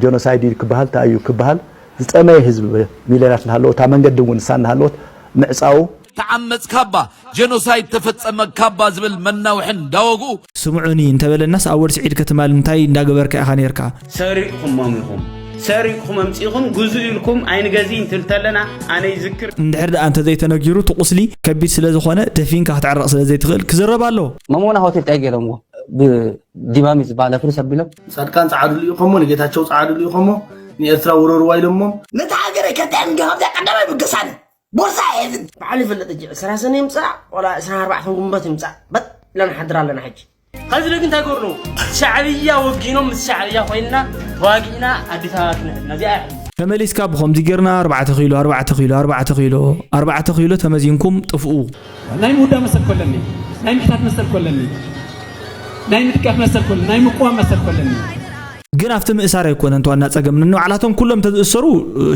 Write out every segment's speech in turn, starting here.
ጀኖሳይድ እዩ ክበሃል እንታይ እዩ ክበሃል ዝጠመየ ህዝቢ ሚልዮናት እናሃለዎ እታ መንገዲ እውን ንሳ እናሃለወት ምዕፃው ተዓመፅ ካባ ጀኖሳይድ ተፈፀመ ካባ ዝብል መናውሒ እንዳወግኡ ስምዑኒ እንተበለናስ ኣወል ስዒድ ከትማል እንታይ እንዳገበርካ ኢኻ ነርካ? ሰሪቕኹሞም ኢኹም ሰሪቕኹም ኣምፂእኹም ግዙእ ኢልኩም ኣይንገዝእን ትብል ተለና ኣነ ይዝክር እንድሕር ደኣ እንተዘይተነጊሩ እቲ ቁስሊ ከቢድ ስለ ዝኾነ ደፊንካ ክትዕረቕ ስለ ዘይትኽእል ክዝረብ ኣለዎ። መሞና ሆቴል እንታይ ገይሮምዎ? ብዲማሚ ዝበሃል ኣፍርስ ኣቢሎም ፃድቃን ፀዓዱ ልኢኾሞ ንጌታቸው ፀዓዱ ልኢኾሞ ንኤርትራ ውረርዋ ኢሎሞም ነታ ሃገረይ ከዳን እንዲሆም እዚኣ ቀዳማይ ብገሳኒ ቦርሳ የዝን በዓል ይፈልጥ እጂ ዕስራ ሰነ ይምፃእ ወላ ዕስራ ኣርባዕተን ጉንበት ይምፃእ በጥ ኢላ ንሓድር ኣለና ሕጂ ኸዚ ደግ እንታይ ገርኑ ሻዕብያ ወጊኖም ምስ ሻዕብያ ኮይንና ተዋጊእና ኣዲስ ኣበባ ክንሕና እዚኣ እያ ሕልሚ ተመሊስካ ብኸምዚ ጌርና ኣርባዕተ ኪሎ ኣርባዕተ ኪሎ ኣርባዕተ ኪሎ ኣርባዕተ ኪሎ ተመዚንኩም ጥፍኡ ናይ ምውዳእ መሰል ኮለኒ ናይ ምሕታት መሰል ኮለኒ ናይ ምድጋፍ መሰል ኮለኒ ናይ ምቅዋም መሰል ኮለኒ ግን ኣብቲ ምእሳር ኣይኮነን እቲ ዋና ጸገም፣ ንባዕላቶም ኩሎም እንተዝእሰሩ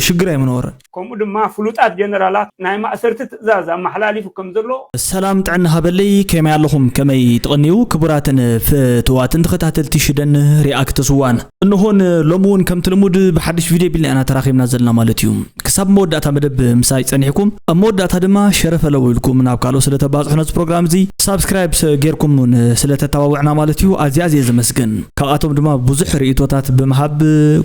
ሽግር ኣይምነበረን። ከምኡ ድማ ፍሉጣት ጀነራላት ናይ ማእሰርቲ ትእዛዝ ኣመሓላሊፉ ከምዘሎ። ሰላም ጥዕና ሃበለይ፣ ከመይ ኣለኹም? ከመይ ትቐንዩ? ክቡራትን ፍትዋትን ተኸታተልቲ ሽደን ሪኣክትስ ዋን፣ እንሆን ሎሚ እውን ከምቲ ልሙድ ብሓድሽ ቪድዮ ቢልና ኢና ተራኺብና ዘለና ማለት እዩ። ክሳብ መወዳእታ መደብ ምሳይ ጸኒሕኩም፣ ኣብ መወዳእታ ድማ ሸረፈ ለው ኢልኩም ናብ ካልኦት ስለ ተባጽሑ ነዚ ፕሮግራም እዚ ሳብስክራይብ ጌርኩም እውን ስለ ተተባብዑና ማለት እዩ ኣዝየ ኣዝየ ዘመስግን። ካብኣቶም ድማ ብዙሕ ርእይቶታት ብምሃብ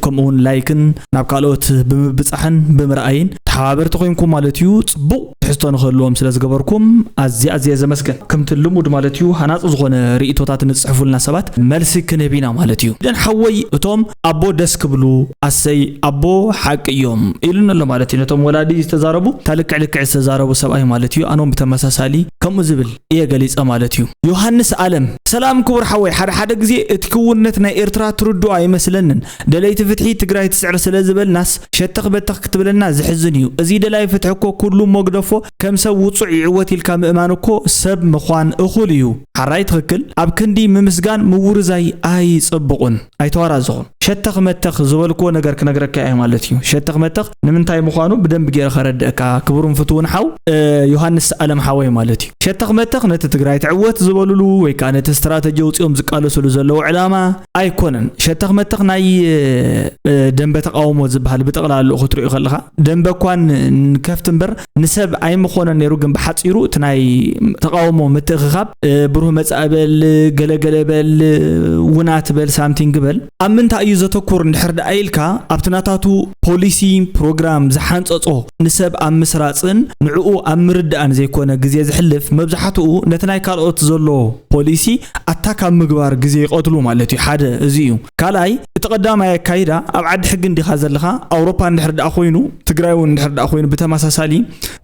ከምኡ እውን ላይክን ናብ ካልኦት ብምብጻሕን ብምርኣይን ተሓባበርቲ ኮይንኩም ማለት እዩ ጽቡቕ ትሕዝቶ ንክህልዎም ስለ ዝገበርኩም ኣዝየ ኣዝየ ዘመስግን። ከምቲ ልሙድ ማለት እዩ ሃናጺ ዝኾነ ርእይቶታት ንጽሕፉልና ሰባት መልሲ ክንህብ ኢና ማለት እዩ። ደን ሓወይ እቶም ኣቦ ደስ ክብሉ ኣሰይ ኣቦ ሓቂ እዮም ኢሉኒ ኣሎ ማለት እዩ። ነቶም ወላዲ ዝተዛረቡ እታ ልክዕ ልክዕ ዝተዛረቡ ሰብኣይ ማለት እዩ። ኣነውን ብተመሳሳሊ ከምኡ ዝብል እየ ገሊጸ ማለት እዩ። ዮሃንስ ኣለም ሰላም ክቡር ሓወይ፣ ሓደ ሓደ ግዜ እቲ ክውንነት ናይ ኤርትራ ትርድኦ ኣይመስለንን። ደለይቲ ፍትሒ ትግራይ ትስዕር ስለ ዝበልናስ ሸተኽ በተኽ ክትብለና ዝሕዝን እዩ። እዚ ደላይ ፍትሒ እኮ ኩሉ እሞ ግደፎ፣ ከም ሰብ ውጹዕ ይዕወት ኢልካ ምእማን እኮ ሰብ ምዃን እኹል እዩ። ሓራይ ትኽክል፣ ኣብ ክንዲ ምምስጋን ምውርዛይ ኣይጸብቑን። ኣይተዋራዘኹን። ሸተኽ መተኽ ዝበልክዎ ነገር ክነግረካ እየ ማለት እዩ። ሸተኽ መተኽ ንምንታይ ምዃኑ ብደንቢ ገይረ ከረድእካ ክቡርን ፍትውን ሓው ዮሃንስ ኣለም ሓወይ ማለት እዩ። ሸተኽ መተኽ ነቲ ትግራይ ትዕወት ዝበሉሉ ወይ ከዓ ነቲ ስትራተጂ ኣውፂኦም ዝቃለሱሉ ዘለዉ ዕላማ ኣይኮነን። ሸተኽ መተኽ ናይ ደንበ ተቃውሞ ዝበሃል ብጠቕላልኡ ክትሪኦ ከለኻ ደንበ እኳ ንከፍቲ እምበር ንሰብ ኣይምኾነን ነይሩ፣ ግን ብሓፂሩ እቲ ናይ ተቃውሞ ምትእኽኻብ ብሩህ መፃኢ በል፣ ገለገለ በል፣ ውናት በል፣ ሳምቲንግ በል ኣብ ምንታይ እዩ ዘተኩር እንድሕር ደኣ ኢልካ ኣብቲ ናታቱ ፖሊሲ ፕሮግራም ዝሓንፀፆ ንሰብ ኣብ ምስራፅን ንዕኡ ኣብ ምርዳእን ዘይኮነ ግዜ ዝሕልፍ መብዛሕትኡ ነቲ ናይ ካልኦት ዘሎ ፖሊሲ ኣታክ ኣብ ምግባር ግዜ ይቐትሉ ማለት እዩ። ሓደ እዚ እዩ። ካልኣይ እቲ ቀዳማይ ኣካይዳ ኣብ ዓዲ ሕጊ እንዲኻ ዘለኻ ኣውሮፓ እንድሕር ደኣ ኮይኑ ትግራይ እውን እንድሕር ደኣ ኮይኑ ብተመሳሳሊ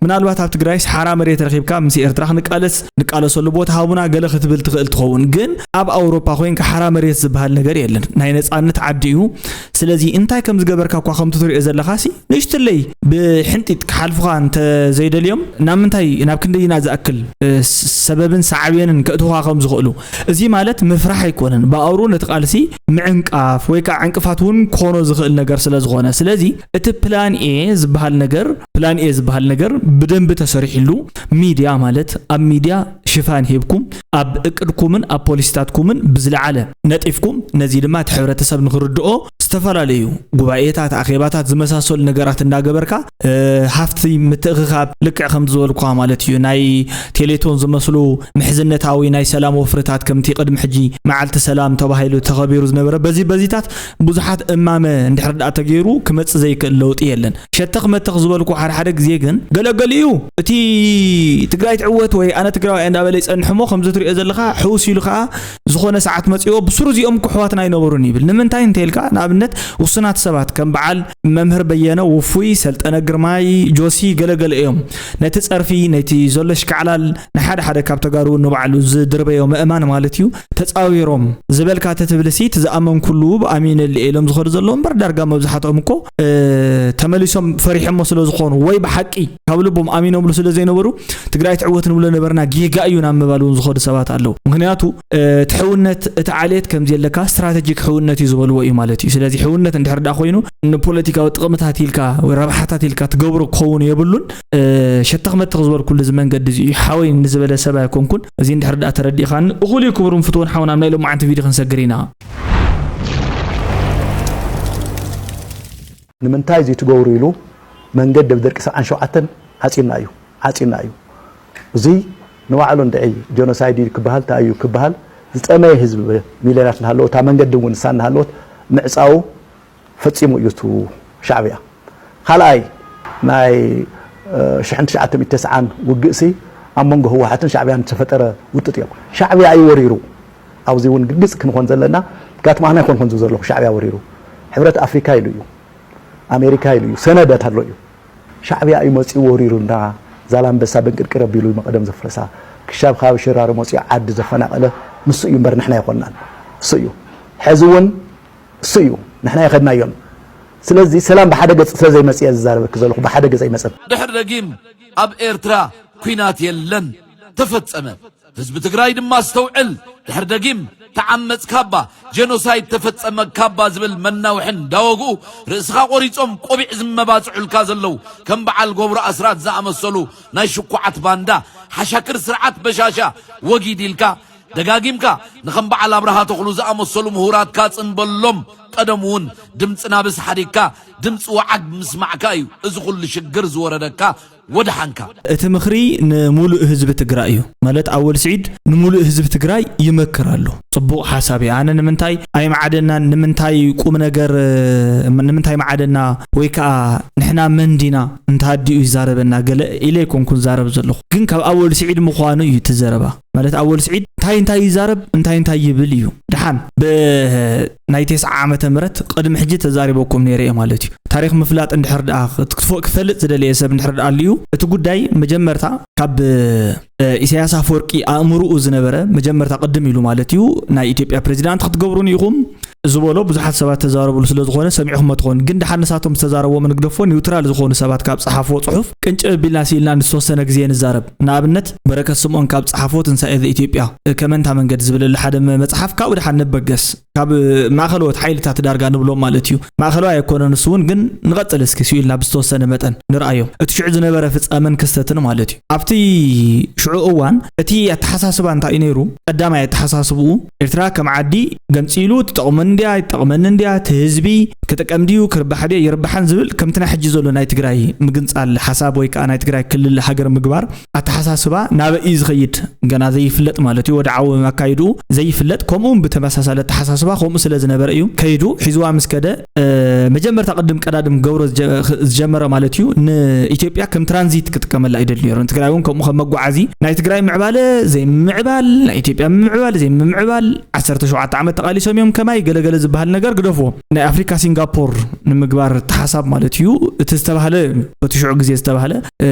ምናልባት ኣብ ትግራይስ ሓራ መሬት ረኺብካ ምስ ኤርትራ ክንቃለስ ንቃለሰሉ ቦታ ሃቡና ገለ ክትብል ትኽእል ትኸውን፣ ግን ኣብ ኣውሮፓ ኮይንካ ሓራ መሬት ዝበሃል ነገር የለን። ናይ ነፃነት ዓዲ እዩ። ስለዚ እንታይ ከም ዝገበርካ እኳ ከምቲ ትሪኦ ዘለኻሲ ንእሽትለይ ብሕንጢጥ ክሓልፉኻ እንተዘይደልዮም ናብ ምንታይ ናብ ክንደይና ዝኣክል ሰበብን ሳዕቤንን ከእትውኻ ከም ዝኽእሉ እዚ ማለት ምፍራሕ ኣይኮነን። ብኣውሩ ነቲ ቃልሲ ምዕንቃፍ ወይ ከዓ ዕንቅፋት እውን ክኾኖ ዝኽእል ነገር ስለ ዝኾነ ስለዚ እቲ ፕላን ኤ ዝበሃል ነገር ፕላን ኤ ዝበሃል ነገር ብደንቢ ተሰሪሕሉ ሚድያ ማለት ኣብ ሚድያ ሽፋን ሂብኩም ኣብ እቅድኩምን ኣብ ፖሊሲታትኩምን ብዝለዓለ ነጢፍኩም ነዚ ድማ እቲ ሕብረተሰብ ንክርድኦ ዝተፈላለዩ ጉባኤታት ኣኼባታት ዝመሳሰሉ ነገራት እንዳገበርካ ሃፍቲ ምትእኽኻብ ልክዕ ከም ዝበልኳ ማለት እዩ ናይ ቴሌቶን ዝመስሉ ምሕዝነታዊ ናይ ሰላም ወፍርታት ከምቲ ቅድሚ ሕጂ መዓልቲ ሰላም ተባሂሉ ተኸቢሩ ዝነበረ በዚ በዚታት ብዙሓት እማመ እንድሕር ደኣ ተገይሩ ክመጽእ ዘይክእል ለውጢ የለን። ሸተኽ መተኽ ዝበልኩ ሓደ ሓደ ግዜ ግን ገለገሊኡ እቲ ትግራይ ትዕወት ወይ ኣነ ትግራዋይ እንዳበለ ይጸንሕ እሞ ከምዚ ትሪኦ ዘለኻ ሕውስ ኢሉ ከዓ ዝኾነ ሰዓት መጺኦ ብሱሩ እዚኦም እኮ ኣሕዋትና ኣይነበሩን ይብል። ንምንታይ እንተኢልካ ንኣብነት ውሱናት ሰባት ከም በዓል መምህር በየነ፣ ውፉይ፣ ሰልጠነ ግርማይ፣ ጆሲ ገለገለ እዮም። ነቲ ጸርፊ፣ ነቲ ዘሎ ሽካዕላል ንሓደ ሓደ ካብ ተጋሩ ንባዕሉ ዝድርበዮ ምእማን ማለት እዩ። ተጻዊሮም ዝበልካ ተትብልሲ እቲ ዝኣመንኩሉ ኣሚነሉ እየ ኢሎም ዝኸዱ ዘለዉ እምበር ዳርጋ መብዛሕትኦም እኮ ተመሊሶም ፈሪሖሞ ስለ ዝኾኑ ወይ ብሓቂ ካብ ልቦም ኣሚኖምሉ ስለ ዘይነበሩ ትግራይ ትዕወት ንብሎ ነበርና ጌጋ እዩ ናብ ምባል እውን ዝኸዱ ሰባት ኣለዉ። ምክንያቱ እቲ ሕውነት እቲ ዓሌት ከምዚ የለካ ስትራተጂክ ሕውነት እዩ ዝበልዎ እዩ ማለት እዩ። ስለዚ ሕውነት እንድሕር ደኣ ኮይኑ ንፖለቲካዊ ጥቕምታት ኢልካ ወይ ረብሓታት ኢልካ ትገብሮ ክኸውን የብሉን። ሸተኽ መተኽ ዝበልኩሉ እዚ መንገዲ እዚ እዩ። ሓወይ ንዝበለ ሰብ ኣይኮንኩን። እዚ እንድሕር ደኣ ተረዲእኻኒ እኹል እዩ። ክቡርን ፍትውን ሓውና ኣብ ናይ ሎማዓንቲ ቪድዮ ክንሰግር ኢና። ንምንታይ እዚ ትገብሩ ኢሉ መንገዲ ብደርቂ ሰብዓን ሸውዓተን ዓፂና እዩ ዓፂና እዩ። እዚ ንባዕሉ እንድዒ ጀኖሳይድ እዩ ክበሃል እንታይ እዩ ክበሃል ዝጠመየ ህዝቢ ሚልዮናት እናሃለዎ እታ መንገዲ እውን ንሳ እናሃለወት ምዕፃው ፈፂሙ እዩ እቲ ሻዕብያ። ካልኣይ ናይ ሽሕን ትሽዓተ ሚእቲ ተስዓን ውግእሲ ኣብ መንጎ ህወሓትን ሻዕብያን ዝተፈጠረ ውጥጥ እዮም። ሻዕብያ እዩ ወሪሩ። ኣብዚ እውን ግልፅ ክንኾን ዘለና ምክንያቱም ኣነ ኣይኮንኩን ዝብ ዘለኹ ሻዕብያ ወሪሩ ሕብረት ኣፍሪካ ኢሉ እዩ ኣሜሪካ ኢሉ እዩ ሰነዳት ኣሎ እዩ። ሻዕብያ እዩ መፂኡ ወሪሩ እንዳ ዛላንበሳ ብንቅርቅር ኣቢሉ መቐደም ዘፍረሳ ክሻብ ካብ ሽራሮ መፂኡ ዓዲ ዘፈናቐለ ንሱ እዩ እምበር ንሕና ኣይኮንናን። እሱ እዩ ሕዚ እውን እሱ እዩ ንሕና የኸድናዮን። ስለዚ ሰላም ብሓደ ገፅ ስለ ዘይመፅእ እየ ዝዛረበኪ ዘለኹ ብሓደ ገፅ ኣይመፀን። ድሕር ደጊም ኣብ ኤርትራ ኲናት የለን ተፈጸመ። ህዝቢ ትግራይ ድማ ኣስተውዕል፣ ድሕር ደጊም ተዓመጽካባ፣ ጀኖሳይድ ተፈጸመካባ ዝብል መናውሒ እንዳወግኡ ርእስኻ ቆሪጾም ቆቢዕ ዝመባጽዑልካ ዘለዉ ከም በዓል ገብሩ ኣስራት ዝኣመሰሉ ናይ ሽኩዓት ባንዳ ሓሻክር ስርዓት በሻሻ ወጊድ ኢልካ ደጋጊምካ ንኸም በዓል ኣብርሃ ተኽሉ ዝኣመሰሉ ምሁራትካ ጽንበሎም። ቀደም እውን ድምፂ ናብስ ሓዲግካ ድምፂ ወዓግ ምስማዕካ እዩ እዚ ኩሉ ሽግር ዝወረደካ። ወድሓንካ። እቲ ምኽሪ ንሙሉእ ህዝቢ ትግራይ እዩ። ማለት ኣወል ስዒድ ንሙሉእ ህዝቢ ትግራይ ይመክር ኣሎ። ፅቡቕ ሓሳብ እዩ። ኣነ ንምንታይ ኣይመዓደናን ንምንታይ ቁም ነገር ንምንታይ መዓደና ወይ ከዓ ንሕና መን ዲና እንተሃዲኡ ይዛረበና ገለ ኢለ ኣይኮንኩን ዛረብ ዘለኹ። ግን ካብ ኣወል ስዒድ ምዃኑ እዩ እቲ ዘረባ። ማለት ኣወል ስዒድ እንታይ እንታይ ይዛረብ እንታይ እንታይ ይብል እዩ። ደሓን ብ ናይ ቴስዓ ዓመተ ምህረት ቅድሚ ሕጂ ተዛሪበኩም ነይረ እየ ማለት እዩ። ታሪኽ ምፍላጥ እንድሕር ደኣ ክትክትፎ ክፈልጥ ዝደለየ ሰብ እንድሕር ደኣ ኣልዩ እቲ ጉዳይ መጀመርታ ካብ ኢሳያስ ኣፈወርቂ ኣእምርኡ ዝነበረ መጀመርታ ቅድም ኢሉ ማለት እዩ ናይ ኢትዮጵያ ፕሬዚዳንት ክትገብሩን ኢኹም ዝበሎ ብዙሓት ሰባት ተዛረብሉ ስለ ዝኾነ ሰሚዕኹሞ ትኾን ግን ደሓን ንሳቶም ዝተዛረብዎ ንግደፎ ኒውትራል ዝኾኑ ሰባት ካብ ጸሓፍዎ ጽሑፍ ቅንጭብ ቢልና ሲኢልና ንዝተወሰነ ግዜ ንዛረብ ንኣብነት በረከት ስምኦን ካብ ጸሓፍዎ ትንሳኤ ዘ ኢትዮጵያ ከመንታ መንገድ ዝብለሉ ሓደ መጽሓፍ ካብኡ ደሓን ንበገስ ካብ ማእኸለዎት ሓይልታት ዳርጋ ንብሎም ማለት እዩ። ማእኸለዋይ ኣይኮነን እሱ እውን ግን ንቐፅል እስኪ ስኢልና ብዝተወሰነ መጠን ንርኣዮ እቲ ሽዑ ዝነበረ ፍፃመን ክስተትን ማለት እዩ። ኣብቲ ሽዑ እዋን እቲ ኣተሓሳስባ እንታይ እዩ ነይሩ? ቀዳማይ ኣተሓሳስብኡ ኤርትራ ከም ዓዲ ገምፂሉ ትጠቕመኒ እንድያ ይጠቕመኒ እንድያ እቲ ህዝቢ ክጥቀም ድዩ ክርባሕ ድየ ይርባሕን ዝብል ከምቲ ናይ ሕጂ ዘሎ ናይ ትግራይ ምግንፃል ሓሳብ ወይ ከዓ ናይ ትግራይ ክልል ሃገር ምግባር ኣተሓሳስባ ናበይ እዩ ዝኸይድ ገና ዘይፍለጥ ማለት እዩ። ወድዓዊ ኣካይድኡ ዘይፍለጥ ከምኡ እውን ብተመሳሳሊ ኣተሓሳስባ ከምኡ ስለ ዝነበረ እዩ ከይዱ ሒዝዋ ምስ ከደ መጀመርታ ቅድም ቀዳድም ገብሮ ዝጀመረ ማለት እዩ ንኢትዮጵያ ከም ትራንዚት ክጥቀመላ ይደሊ ነይሩ። ንትግራይ እውን ከምኡ ከም መጓዓዚ ናይ ትግራይ ምዕባለ ዘይምምዕባል ናይ ኢትዮጵያ ምምዕባል ዘይምምዕባል ዓሰርተ ሸውዓተ ዓመት ተቓሊሶም እዮም ከማይ ገለገለ ዝበሃል ነገር ግደፍዎ ናይ ኣፍሪካ ሲንጋፖር ንምግባር ተሓሳብ ማለት እዩ እቲ ዝተባህለ በቲ ሽዑ ግዜ ዝተባህለ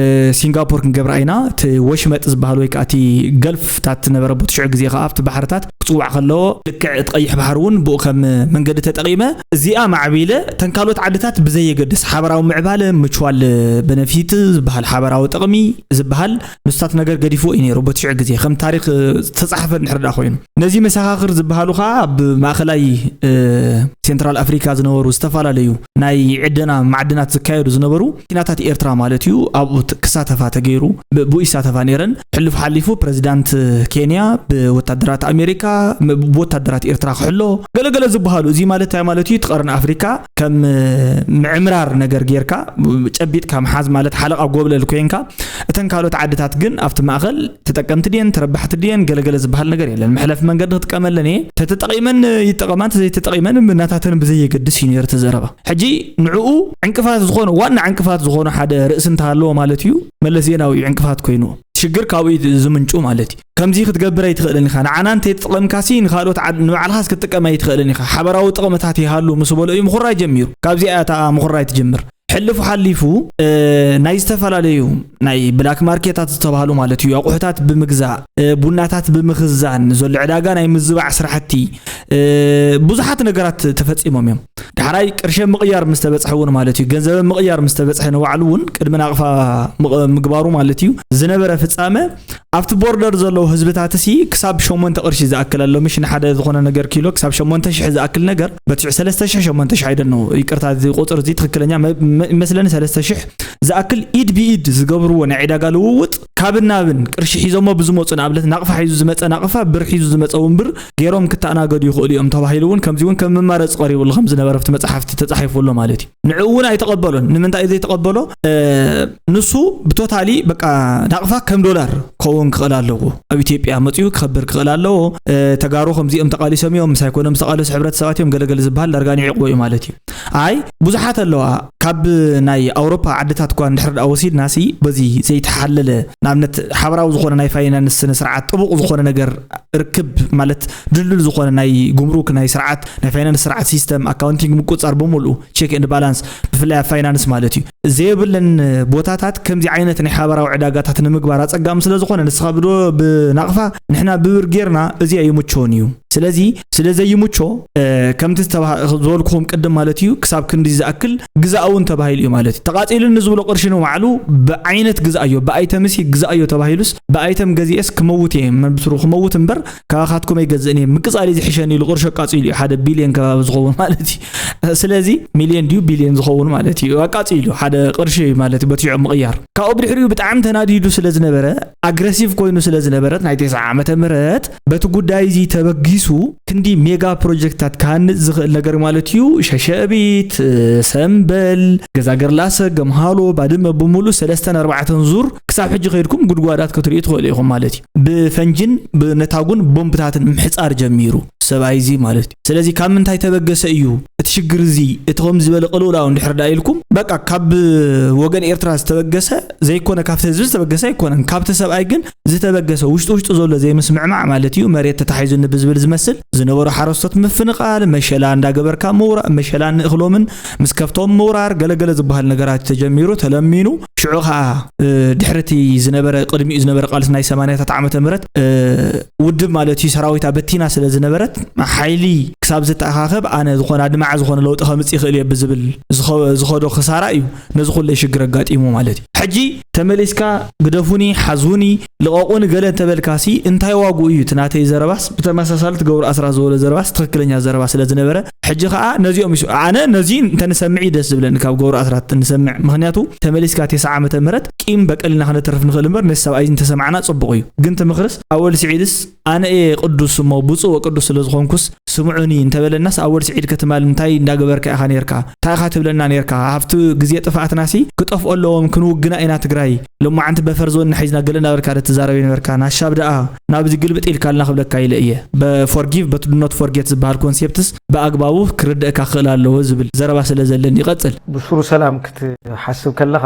ሲንጋፖር ክንገብራ ኢና እቲ ወሽመጥ ዝበሃል ወይ ከዓ እቲ ገልፍታት ነበረ በቲ ሽዑ ግዜ ከዓ ኣብቲ ባሕርታት ክፅዋዕ ከለዎ ልክዕ እቲ ቀይሕ ባሕሪ እውን ብኡ ከም መንገዲ ተጠቒመ እዚኣ ማዕቢለ ተን ካልኦት ዓድታት ብዘየገድስ ሓበራዊ ምዕባለ ምችዋል በነፊት ዝበሃል ሓበራዊ ጥቕሚ ዝበሃል ንሱታት ነገር ገዲፍዎ እዩ ነይሩ በቲ ሽዑ ግዜ ከም ታሪክ ዝተፃሓፈ እንድሕር ደኣ ኮይኑ ነዚ መሰኻኽር ዝበሃሉ ከዓ ኣብ ማእኸላይ ሴንትራል ኣፍሪካ ዝነበሩ ዝተፈላለዩ ናይ ዕደና ማዕድናት ዝካየዱ ዝነበሩ መኪናታት ኤርትራ ማለት እዩ ኣብኡ ክሳተፋ ተገይሩ ብኡ ይሳተፋ ነይረን። ሕልፍ ሓሊፉ ፕሬዚዳንት ኬንያ ብወታደራት ኣሜሪካ ብወታደራት ኤርትራ ክሕሎ ገለገለ ዝበሃሉ እዚ ማለት እንታይ ማለት እዩ? እቲ ቀርኒ ኣፍሪካ ከም ምዕምራር ነገር ጌርካ ጨቢጥካ ምሓዝ ማለት ሓለቓ ጎብለል ኮይንካ እተን ካልኦት ዓድታት ግን ኣብቲ ማእኸል ተጠቀምቲ ድየን ተረባሕቲ ድየን ገለገለ ዝበሃል ነገር የለን። መሕለፊ መንገዲ ክጥቀመለን እየ ተተጠቒመን ይጠቐማ እንተዘይተጠቒመን ናታተን ብዘየገድስ እዩ ነይሩ እቲ ዘረባ። ሕጂ ንዕኡ ዕንቅፋት ዝኾነ ዋና ዕንቅፋት ዝኾነ ሓደ ርእሲ እንተሃለዎ ማለት እዩ መለስ ዜናዊ እዩ ዕንቅፋት ኮይንዎ። ሽግር ካብኡ እዩ ዝምንጩ ማለት እዩ። ከምዚ ክትገብር ኣይትኽእልን ኢኻ። ንዓና እንተይተጠቐምካሲ ንኻልኦት ዓድ ንባዕልኻስ ክትጥቀም ኣይትኽእልን ኢኻ። ሓበራዊ ጥቕምታት ይሃሉ ምስ በሎ እዩ ምኹራይ ጀሚሩ። ካብዚኣ እያ እታ ምኹራይ ትጅምር። ሕልፉ ሓሊፉ ናይ ዝተፈላለዩ ናይ ብላክ ማርኬታት ዝተባህሉ ማለት እዩ ኣቑሑታት ብምግዛእ ቡናታት ብምኽዛን ዘሎ ዕዳጋ ናይ ምዝባዕ ስራሕቲ ብዙሓት ነገራት ተፈፂሞም እዮም። ዳሕራይ ቅርሸ ምቕያር ምስ ተበፅሐ እውን ማለት እዩ ገንዘበ ምቕያር ምስ ተበፅሐ ንባዕሉ እውን ቅድሚ ናቕፋ ምግባሩ ማለት እዩ ዝነበረ ፍፃመ ኣብቲ ቦርደር ዘለዉ ህዝብታት ሲ ክሳብ ሸሞንተ ቅርሺ ዝኣክል ኣሎ ምሽ ንሓደ ዝኾነ ነገር ኪሎ ክሳብ ሸሞንተ ሽሕ ዝኣክል ነገር በትሽዕ ሰለስተ ሽሕ ሸሞንተ ሽሕ ኣይደን ነው ይቅርታ እዚ ቁፅር እዚ ትክክለኛ ይመስለኒ ሰለስተ ሽሕ ዝኣክል ኢድ ብኢድ ዝገብርዎ ናይ ዕዳጋ ልውውጥ ካብን ናብን ቅርሺ ሒዞሞ ብዝመፁ፣ ንኣብነት ናቕፋ ሒዙ ዝመፀ ናቕፋ፣ ብር ሒዙ ዝመፀ እውን ብር ገይሮም ክተኣናገዱ ይኽእሉ እዮም ተባሂሉ እውን ከምዚ እውን ከም መማረፂ ቀሪቡሉ ከም ዝነበረ ኣብቲ መፅሓፍቲ ተፃሒፉ ኣሎ ማለት እዩ። ንዕኡ እውን ኣይተቐበሎን። ንምንታይ እዩ ዘይተቐበሎ? ንሱ ብቶታሊ በቃ ናቕፋ ከም ዶላር ክኸውን ክኽእል ኣለዎ። ኣብ ኢትዮጵያ መፅኡ ክኸብር ክኽእል ኣለዎ። ተጋሩ ከምዚኦም ተቓሊሶም እዮም፣ ምስ ኣይኮኖም ዝተቓለሱ ሕብረተሰባት እዮም ገለገለ ዝበሃል ዳርጋ ንዒቕዎ እዩ ማለት እዩ። ኣይ ብዙሓት ኣለዋ። ካብ ናይ ኣውሮፓ ዓድታት እኳ እንድሕር ደኣ ወሲድና ሲ በዚ ዘይተሓለለ ንኣብነት ሓበራዊ ዝኾነ ናይ ፋይናንስ ስነ ስርዓት ጥቡቕ ዝኾነ ነገር ርክብ ማለት ድልዱል ዝኾነ ናይ ጉምሩክ ናይ ስርዓት ናይ ፋይናንስ ስርዓት ሲስተም ኣካውንቲንግ ምቁፅፃር ብምልኡ ቼክ ኤንድ ባላንስ ብፍላይ ኣብ ፋይናንስ ማለት እዩ ዘይብለን ቦታታት ከምዚ ዓይነት ናይ ሓበራዊ ዕዳጋታት ንምግባር ኣፀጋሚ ስለ ዝኾነ ንስኻ ብዶ ብናቕፋ ንሕና ብብር ጌርና እዚ ኣይምቸውን እዩ። ስለዚ ስለ ዘይምቾ ከምቲ ዝበልኩኹም ቅድም ማለት እዩ ክሳብ ክንዲ ዝኣክል ግዛእ እውን ተባሂሉ እዩ ማለት እዩ። ተቓፂሉ ንዝብሎ ቅርሺ ንባዕሉ ብዓይነት ግዛእዮ ብኣይተምሲ ግዛእዮ ተባሂሉስ ብኣይተም ገዚኤስ ክመውት እየ መብስሩ ክመውት እምበር ካባኻትኩም ኣይገዝእን እየ ምቅፃል እዩ ዝሕሸኒ ኢሉ ቅርሺ ኣቃፂሉ እዩ ሓደ ቢልዮን ከባቢ ዝኸውን ማለት እዩ። ስለዚ ሚልዮን ድዩ ቢልዮን ዝኸውን ማለት እዩ ኣቃፂሉ ሓደ ቅርሺ ማለት እዩ በትሽዖ ምቕያር ካብኡ ብድሕሪኡ ብጣዕሚ ተናዲዱ ስለ ዝነበረ ኣግረሲቭ ኮይኑ ስለ ዝነበረት ናይ ተስዓ ዓመተ ምህረት በቲ ጉዳይ እዚ ተበጊሱ ክንዲ ሜጋ ፕሮጀክትታት ክሃንፅ ዝኽእል ነገር ማለት እዩ። ሸሸቢት፣ ሰምበል፣ ገዛ ገርላሰ፣ ገምሃሎ፣ ባድመ ብምሉእ ሰለስተን ኣርባዕተን ዙር ክሳብ ሕጂ ከይድኩም ጉድጓዳት ክትርእዩ ትኽእሉ ኢኹም ማለት እዩ። ብፈንጅን ብነታጉን ቦምብታትን ምሕፃር ጀሚሩ ሰብኣይ እዚ ማለት እዩ። ስለዚ ካብ ምንታይ ተበገሰ እዩ እቲ ሽግር እዚ እቲ ከም ዝበለ ቅልውላው እንድሕር ዳ ኢልኩም በቃ ካብ ወገን ኤርትራ ዝተበገሰ ዘይኮነ ካብቲ ህዝቢ ዝተበገሰ ኣይኮነን። ካብቲ ሰብኣይ ግን ዝተበገሰ ውሽጡ ውሽጡ ዘሎ ዘይምስምዕማዕ ማለት እዩ። መሬት ተታሒዙኒ ብዝብል ዝመስል ዝነበሩ ሓረስቶት ምፍንቓል፣ መሸላ እንዳገበርካ ምውራር፣ መሸላ ንእኽሎምን ምስ ከፍቶም ምውራር ገለገለ ዝበሃል ነገራት ተጀሚሩ ተለሚኑ ሽዑ ከዓ ድሕርቲ ዝነበረ ቅድሚኡ ዝነበረ ቃልሲ ናይ ሰማንያታት ዓመተ ምህረት ውድብ ማለት እዩ ሰራዊታ በቲና ስለ ዝነበረት ሓይሊ ክሳብ ዝተኣኻኸብ ኣነ ዝኾነ ኣድማዒ ዝኾነ ለውጢ ከምፅእ ይኽእል እየ ብዝብል ዝኸዶ ክሳራ እዩ ነዚ ኩለይ ሽግር ኣጋጢሙ ማለት እዩ። ሕጂ ተመሊስካ ግደፉኒ፣ ሓዙኒ፣ ልቐቑኒ ገለ እንተበልካሲ እንታይ ዋግኡ እዩ? እቲ ናተይ ዘረባስ ብተመሳሳሊ እቲ ገብሩ ኣስራት ዝበሎ ዘረባስ ትኽክለኛ ዘረባ ስለ ዝነበረ ሕጂ ከዓ ነዚኦም ይስ ኣነ ነዚ እንተንሰምዕ እዩ ደስ ዝብለኒ ካብ ገብሩ ኣስራት እንሰምዕ ምክንያቱ ተመሊስካ ተስዓ ዓመተ ምህረት ቂም በቀልና ክነተርፍ ንኽእል እምበር ነዚ ሰብኣይ እንተሰማዕና ፅቡቕ እዩ። ግን ትምኽርስ ኣወል ስዒድስ ኣነ እየ ቅዱስ እሞ ብፁዕ ወቅዱስ ስለ ዝኾንኩስ ስምዑኒ እንተበለናስ ኣወል ስዒድ ከትማል እንታይ እንዳገበርካ ኢኻ ነርካ እንታይ ኢኻ ትብለና ነርካ ኣብቲ ግዜ ጥፍኣትናሲ ክጠፍኦ ኣለዎም ክንውግና ኢና ትግራይ ሎማዓንቲ በፈር ዞን ንሒዝና ገለ እንዳበልካ ዶ ትዛረብ የነበርካ ናሻብ ደኣ ናብዚ ግልብጥ ኢልካልና ክብለካ ኢለ እየ በፎርጊቭ but do not forget ዝበሃል ኮንሴፕትስ ብኣግባቡ ክርደእካ ክኽእል ኣለዎ ዝብል ዘረባ ስለ ዘለኒ ይቐጽል። ብሱሩ ሰላም ክትሓስብ ከለኻ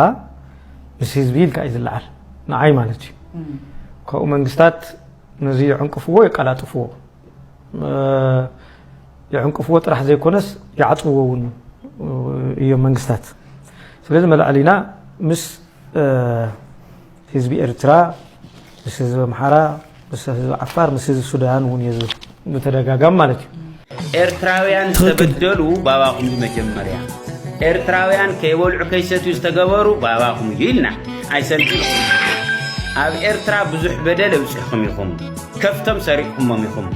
ምስ ህዝቢ ኢልካ እዩ ዝለዓል ንዓይ ማለት እዩ። ካብኡ መንግስታት ነዚ ይዕንቅፍዎ የቀላጥፍዎ ይዕንቅፍዎ ጥራሕ ዘይኮነስ ይዓፅዎ እውን እዮም መንግስታት። ስለዚ መላዕሊና ምስ ህዝቢ ኤርትራ ምስ ህዝቢ ኣምሓራ ምስ ህዝቢ ዓፋር ምስ ህዝቢ ሱዳን እውን እየ ዝብል ብተደጋጋሚ ማለት እዩ። ኤርትራውያን ዝተበደሉ ባባኹም እዩ መጀመርያ። ኤርትራውያን ከይበልዑ ከይሰትዩ ዝተገበሩ ባባኹም እዩ ኢልና ኣይሰልጥንኹም። ኣብ ኤርትራ ብዙሕ በደል ኣብፂሕኹም ኢኹም። ከፍቶም ሰሪቕኩሞም ኢኹም።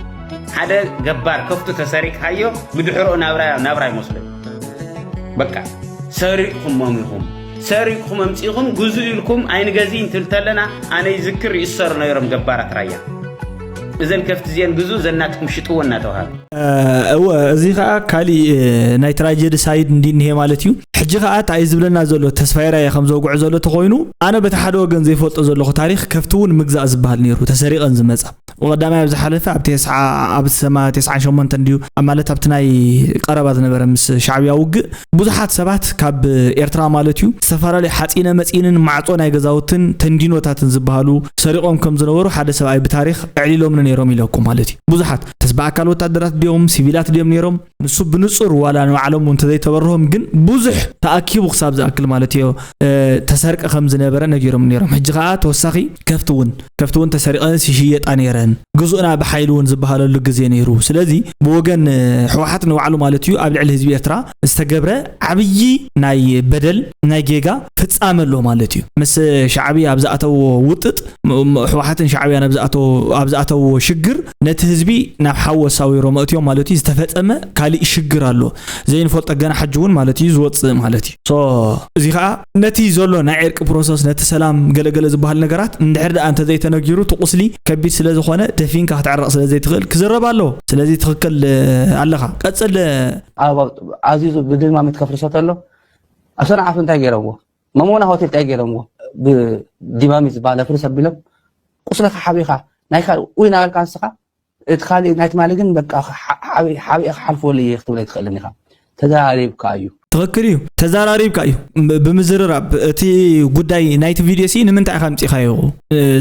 ሓደ ገባር ከፍቱ ተሰሪቕካዮ ብድሕርኡ ናብራ ናብራ ኣይመስልን። በቃ ሰሪቕኩሞም ኢኹም። ሰሪቕኩም ኣምፂእኹም ግዙእ ኢልኩም ኣይንገዝእን ትብል ተለና ኣነ ይዝክር ይእሰሩ ነይሮም ገባራት ራያ። እዘን ከፍቲ እዚአን ግዙእ ዘናትኩም ሽጥዎ እናተባሃሉ። እወ እዚ ከዓ ካሊእ ናይ ትራጀዲ ሳይድ እንዲ እንሄ ማለት እዩ። ሕጂ ከዓ እንታይ እዩ ዝብለና ዘሎ ተስፋይ ራየ ከም ዘውግዖ ዘሎ ተኮይኑ ኣነ በቲ ሓደ ወገን ዘይፈልጦ ዘለኹ ታሪክ ከፍቲ እውን ምግዛእ ዝበሃል ነይሩ ተሰሪቀን ዝመፃ ወቀዳማይ ኣብ ዝሓለፈ ኣብ ቴስዓ ኣብ ሰማ ቴስዓን ሸሞንተን ድዩ ኣብ ማለት ኣብቲ ናይ ቀረባ ዝነበረ ምስ ሻዕብያ ውግእ ብዙሓት ሰባት ካብ ኤርትራ ማለት እዩ ዝተፈላለዩ ሓፂነ መፂንን ማዕፆ ናይ ገዛውትን ተንዲኖታትን ዝበሃሉ ሰሪቆም ከም ዝነበሩ ሓደ ሰብኣይ ብታሪክ ኣዕሊሎምኒ ነይሮም ኢለኩም ማለት እዩ ብዙሓት ተስ ብኣካል ወታደራት ድዮም ሲቪላት ድዮም ነይሮም ንሱ ብንጹር ዋላ ንባዕሎም እውን እንተዘይተበርሆም ግን ብዙሕ ተኣኪቡ ክሳብ ዝኣክል ማለት እዮ ተሰርቀ ከም ዝነበረ ነጊሮም ነይሮም ሕጂ ከዓ ተወሳኺ ከፍቲ እውን ከፍቲ እውን ተሰሪቐንስ ይሽየጣ ነይረን ግዙእና ብሓይሊ እውን ዝበሃለሉ ግዜ ነይሩ ስለዚ ብወገን ሕወሓት ንባዕሉ ማለት እዩ ኣብ ልዕሊ ህዝቢ ኤርትራ ዝተገብረ ዓብዪ ናይ በደል ናይ ጌጋ ፍጻመ ኣሎ ማለት እዩ ምስ ሻዕብያ ኣብ ዝኣተዎ ውጥጥ ሕወሓትን ሻዕብያን ኣብ ዝኣተዎ ሽግር ነቲ ህዝቢ ናብ ሓወ ሳዊሮ መእትዮም ማለት እዩ። ዝተፈጸመ ካሊእ ሽግር ኣሎ ዘይንፈልጦ ገና ሕጂ እውን ማለት እዩ ዝወፅእ ማለት እዩ። So እዚ ከዓ ነቲ ዘሎ ናይ ዕርቂ ፕሮሰስ፣ ነቲ ሰላም ገለገለ ዝበሃል ነገራት እንድሕር ደኣ እንተዘይተነጊሩ እቲ ቁስሊ ከቢድ ስለ ዝኾነ ደፊንካ ክትዕረቕ ስለ ዘይትኽእል ክዝረብ ኣለዎ። ስለዚ ትኽክል ኣለኻ። ቀፅል። ኣዚዙ ብድማሚት ከፍርሶ ተሎ ኣብ ሰንዓፈ እንታይ ገይሮምዎ? መሞና ሆቴል እንታይ ገይሮምዎ? ብዲማሚት ዝበሃል ኣፍርስ ኣቢሎም ቁስለካ ሓቢኻ ናይ ካልእ ውይ ናበልካ ንስኻ እቲ ካልእ ናይ ትማሊ ግን በቃ ሓቢእ ክሓልፈሉ እየ ክትብለ ኣይትኽእልን ኢኻ። ተዘራሪብካ እዩ። ትኽክል እዩ፣ ተዘራሪብካ እዩ። ብምዝርራብ እቲ ጉዳይ ናይቲ ቪድዮ ሲ ንምንታይ ኢኻ ኣምፂኻዮ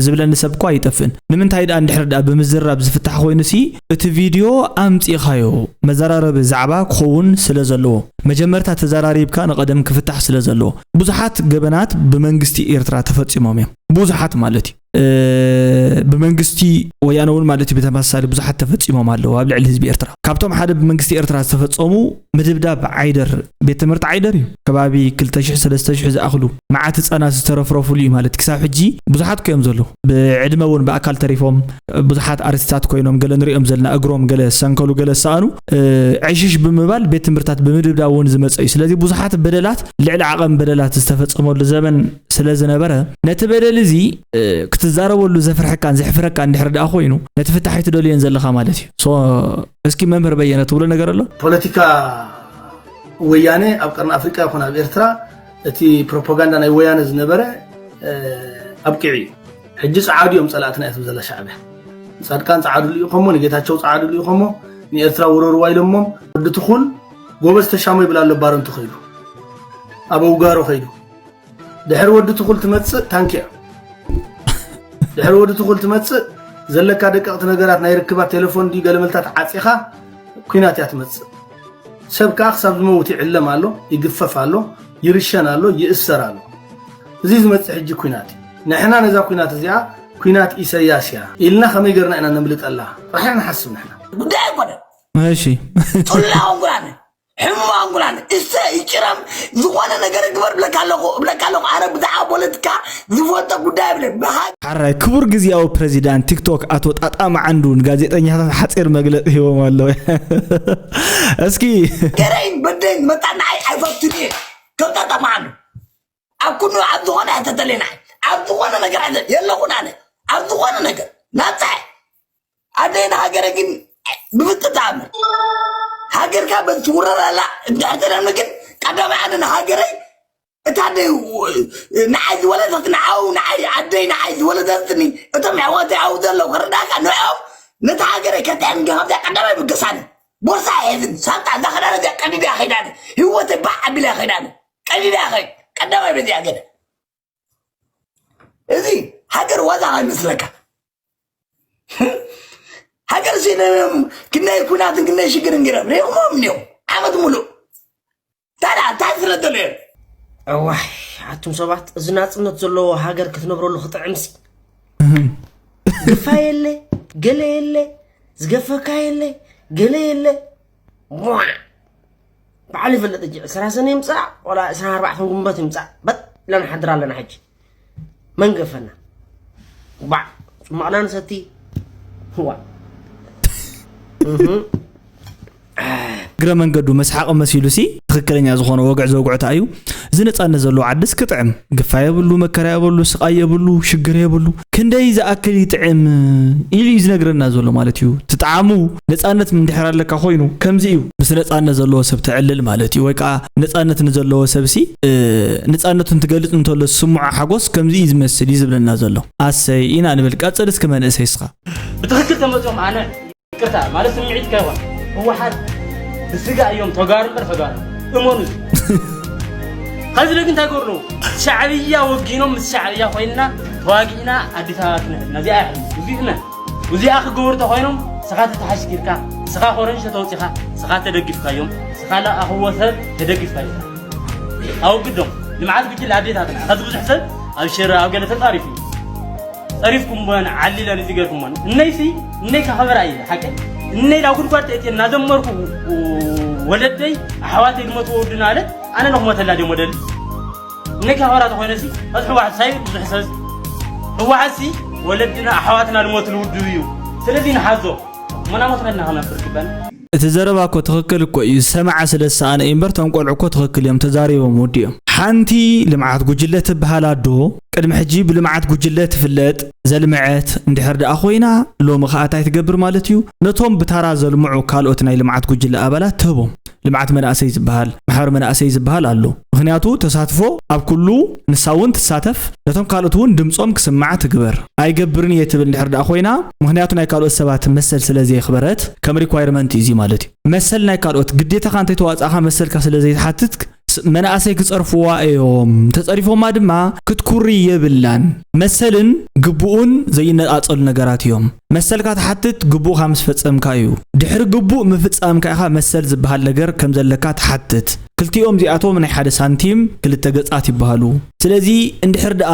ዝብለኒ ሰብ እኳ ኣይጠፍእን። ንምንታይ ደኣ እንድሕር ደኣ ብምዝርራብ ዝፍታሕ ኮይኑ ሲ እቲ ቪድዮ ኣምፂኻዮ መዘራረቢ ዛዕባ ክኸውን ስለ ዘለዎ መጀመርታ ተዘራሪብካ ንቐደም ክፍታሕ ስለ ዘለዎ። ብዙሓት ገበናት ብመንግስቲ ኤርትራ ተፈፂሞም እዮም። ብዙሓት ማለት እዩ። ብመንግስቲ ወያነ እውን ማለት እዩ ብተመሳሳሊ ብዙሓት ተፈፂሞም ኣለዉ ኣብ ልዕሊ ህዝቢ ኤርትራ። ካብቶም ሓደ ብመንግስቲ ኤርትራ ዝተፈፀሙ ምድብዳብ ዓይደር፣ ቤት ትምህርቲ ዓይደር እዩ። ከባቢ ክልተ ሽሕ ሰለስተ ሽሕ ዝኣኽሉ መዓት ህፃናት ዝተረፍረፉሉ እዩ ማለት ክሳብ ሕጂ ብዙሓት ኮዮም ዘለዉ። ብዕድመ እውን ብኣካል ተሪፎም ብዙሓት ኣርስትታት ኮይኖም ገለ ንሪኦም ዘለና እግሮም ገለ ሰንከሉ ገለ ሰኣኑ ዕሽሽ ብምባል ቤት ትምህርታት ብምድብዳብ እውን ዝመፀ እዩ። ስለዚ ብዙሓት በደላት ልዕሊ ዓቐን በደላት ዝተፈፀመሉ ዘበን ስለ ዝነበረ ነቲ በደል እዚ ክትዛረበሉ ዘፍርሐካን ዘሕፍረካ እንድሕር ደኣ ኮይኑ ነቲ ፍታሕ ኣይትደልዮን ዘለኻ ማለት እዩ። So እስኪ መምህር በየነ ትብሎ ነገር ኣሎ? ፖለቲካ ወያነ ኣብ ቀርኒ ኣፍሪቃ ይኹን ኣብ ኤርትራ እቲ ፕሮፓጋንዳ ናይ ወያነ ዝነበረ ኣብቂዑ እዩ። ሕጂ ጸዓዱ እዮም ጸላእትና እያ ትብል ዘላ ሻዕብያ። ንጻድቃን ጸዓዱ ልኢኾሞ፣ ንጌታቸው ጸዓዱ ልኢኾሞ፣ ንኤርትራ ውረርዋ ኢሎሞም። ወዲ ትኹል ጎበዝ ተሻሞ ይብል ኣሎ ባረንቱ ከይዱ፣ ኣብ ኣውጋሮ ከይዱ። ድሕሪ ወዲ ትኹል ትመጽእ ታንኪ እያ። ድሕሪ ወዲ ትኹል ትመጽእ ዘለካ ደቀቕቲ ነገራት ናይ ርክባት ቴሌፎን ድዩ ገለመልታት ዓጺኻ ኩናት እያ ትመጽእ። ሰብ ከኣ ክሳብ ዝመውት ይዕለም ኣሎ፣ ይግፈፍ ኣሎ፣ ይርሸን ኣሎ፣ ይእሰር ኣሎ። እዚ ዝመጽእ ሕጂ ኩናት እዩ። ንሕና ነዛ ኩናት እዚኣ ኩናት ኢሰያስ እያ ኢልና ከመይ ገርና ኢና ነምልጠላ ጥራሕ ኢና ንሓስብ ንሕና። ጉዳይ ኣይኮነን። እሺ ጡላ እንጉላነ ሕሙማ እንጉላነ እሰ ይጭረም ዝኾነ ነገር ግበር ብለካ ኣለኹ ብለካ ኣለኹ። ኣነ ብዛዕባ ፖለቲካ ዝፈልጦ ጉዳይ የብለይ። ብሃ ሓራይ ክቡር ግዝያዊ ፕረዚዳንት ቲክቶክ ኣቶ ጣጣ መዓንዱ ንጋዜጠኛታት ሓፂር መግለፂ ሂቦም ኣለዉ። እስኪ ገረይን በደይን መጣ ንዓይ ኣይፈቱን እየ። ከም ጣጣ መዓንዱ ኣብ ኩሉ ኣብ ዝኾነ ሕተተለይ ንዓይ ኣብ ዝኾነ ነገር ሕተ የለኹን ኣነ ኣብ ዝኾነ ነገር ናፃ እየ። ኣደይ ንሃገረ ግን ብፍጥቲ ኣምር ሃገርካ በቲ ትውረር ኣላ እንድሕር ተደምነ ግን ቀዳማይ ኣነ ንሃገረይ እታ ኣደይ ንዓይ ዝወለደት ንዓው ንዓይ ኣደይ ንዓይ ዝወለደትኒ እቶም ኣሕዋተይ ኣብኡ ዘለዉ ክርዳእካ ንዕኦም ነቲ ሃገረይ ከጥዕም ግን ከምዚኣ ቀዳማይ ብገሳኒ ቦርሳ ሒዝን ሳንጣ እዛ ክዳን እዚኣ ቀዲዳ ከይዳኒ ህይወተይ ባዕ ኣቢላ ከይዳኒ ቀዲዳ ከይድ ቀዳማይ በዚኣ ገለ እዚ ሃገር ዋዛ ኣይመስለካ። ሃገር ሲነም ክንደይ ኩናትን ክንደይ ሽግርን ገይሮም ሪእኹሞም እኒኦም ዓመት ሙሉእ ታዲያ እንታይ ዝረደሉ እዮም? እዋይ ኣቱም ሰባት እዚ ናፅነት ዘለዎ ሃገር ክትነብረሉ ክጥዕምሲ ግፋ የለ ገለ የለ ዝገፈካ የለ ገለ የለ ቧዕ በዓል ይፈልጥ እንጂ ዕስራ ሰነ ይምፃእ ወላ ዕስራ ኣርባዕተ ግንቦት ይምፃእ በጥ ኢልና ንሓድር ኣለና ሕጂ መን ገፈና ባዕ ፅማቕና ንሰቲ ዋ እግረ መንገዱ መስሓቂ መሲሉ ሲ ትኽክለኛ ዝኾነ ወግዕ ዘውግዕታ እዩ። እዚ ነፃነት ዘለዎ ዓድስ ክጥዕም ግፋ የብሉ፣ መከራ የብሉ፣ ስቓይ የብሉ፣ ሽግር የብሉ። ክንደይ ዝኣክል ይጥዕም ኢሉ እዩ ዝነግረና ዘሎ ማለት እዩ። ትጥዓሙ ነፃነት እንድሕር ኣለካ ኮይኑ ከምዚ እዩ ምስ ነፃነት ዘለዎ ሰብ ተዕልል ማለት እዩ። ወይ ከዓ ነፃነት ንዘለዎ ሰብ ሲ ነፃነቱ እንትገልፅ እንተሎ ዝስምዖ ሓጎስ ከምዚ እዩ ዝመስል እዩ ዝብለና ዘሎ። ኣሰይ ኢና ንብል። ቀፅል እስኪ መንእሰይ እስኻ። ብትኽክል ተመፅኦም ኣነ ይቅርታ ማለት ስምዒትካ ይኾን ህወሓት ብስጋ እዮም ተጋሩ እምበር ተጋሩ እመኑ ከዚ ለግ እንታይ ገሩ ነው ሻዕብያ ወጊኖም ምስ ሻዕብያ ኮይንና ተዋጊእና ኣዲስ ኣበባ ትንሕና እዚኣ ይሕል ብዙ እመን እዚኣ ክገብሩ ተኮይኖም ስኻ ተተሓሽኪርካ ስኻ ኮረንሾ ተውፂኻ ስኻ ተደጊፍካዮም ስኻ ለኣኽዎ ሰብ ተደጊፍካዮም ኣወግዶም ልምዓት ጉጅለ ኣዴታትና ከዚ ብዙሕ ሰብ ኣብ ሽረ ኣብ ገለ ተፃሪፉ እዩ ፀሪፍኩምወን ዓሊለን እዚ ገርኩሞን እነይሲ እነይ ከኸበራ እዩ ሓቀ እነይ ናብ ጉድጓድ ተእትየ እናዘመርኩ ወለደይ ኣሕዋተይ ዝመትዎ ወድና ኣለት ኣነ ነኽሞተላ ድዮም ወደል እነይ ከኸበራ ተኮይነሲ ከዚ ህወሓት ሳይብል ብዙሕ ሰብ ህወሓትሲ ወለድና ኣሕዋትና ዝሞትሉ ውድብ እዩ ስለዚ ንሓዞ መናሞት መድና ክነብር ግበን። እቲ ዘረባ እኮ ትኽክል እኮ እዩ። ዝሰማዓ ስለ ዝሰኣነ እዩ እምበር፣ እቶም ቆልዑ እኮ ትኽክል እዮም፣ ተዛሪቦም ወዲኦም። ሓንቲ ልምዓት ጉጅለ ትበሃል ኣዶ፣ ቅድሚ ሕጂ ብልምዓት ጉጅለ ትፍለጥ፣ ዘልምዐት እንድሕር ደኣ ኮይና፣ ሎሚ ኸኣ እንታይ ትገብር ማለት እዩ? ነቶም ብታራ ዘልምዑ ካልኦት ናይ ልምዓት ጉጅለ ኣባላት ትህቦም። ልምዓት መናእሰይ ዝበሃል፣ ማሕበር መናእሰይ ዝበሃል ኣሎ። ምኽንያቱ ተሳትፎ ኣብ ኩሉ፣ ንሳ እውን ትሳተፍ፣ ነቶም ካልኦት እውን ድምጾም ክስማዕ ትግበር። ኣይገብርን እየ ትብል እንድሕር ደኣ ኮይና፣ ምኽንያቱ ናይ ካልኦት ሰባት መሰል ስለ ዘየኽበረት፣ ከም ሪኳይርመንት እዩ እዚ ማለት እዩ። መሰል ናይ ካልኦት ግዴታኻ እንተይተዋጻእኻ መሰልካ ስለ ዘይትሓትት፣ ስ- መናእሰይ ክጸርፍዋ እዮም። ተጸሪፎማ ድማ ክትኩሪ የብላን። መሰልን ግቡኡን ዘይነጻጸሉ ነገራት እዮም። መሰልካ ትሓትት ግቡእካ ምስ ፈጸምካ እዩ። ድሕሪ ግቡእ ምፍጻምካ ኢኻ መሰል ዝበሃል ነገር ከም ዘለካ ትሓትት። ክልቲኦም እዚኣቶም ናይ ሓደ ሳንቲም ክልተ ገጻት ይበሃሉ። ስለዚ እንድሕር ደኣ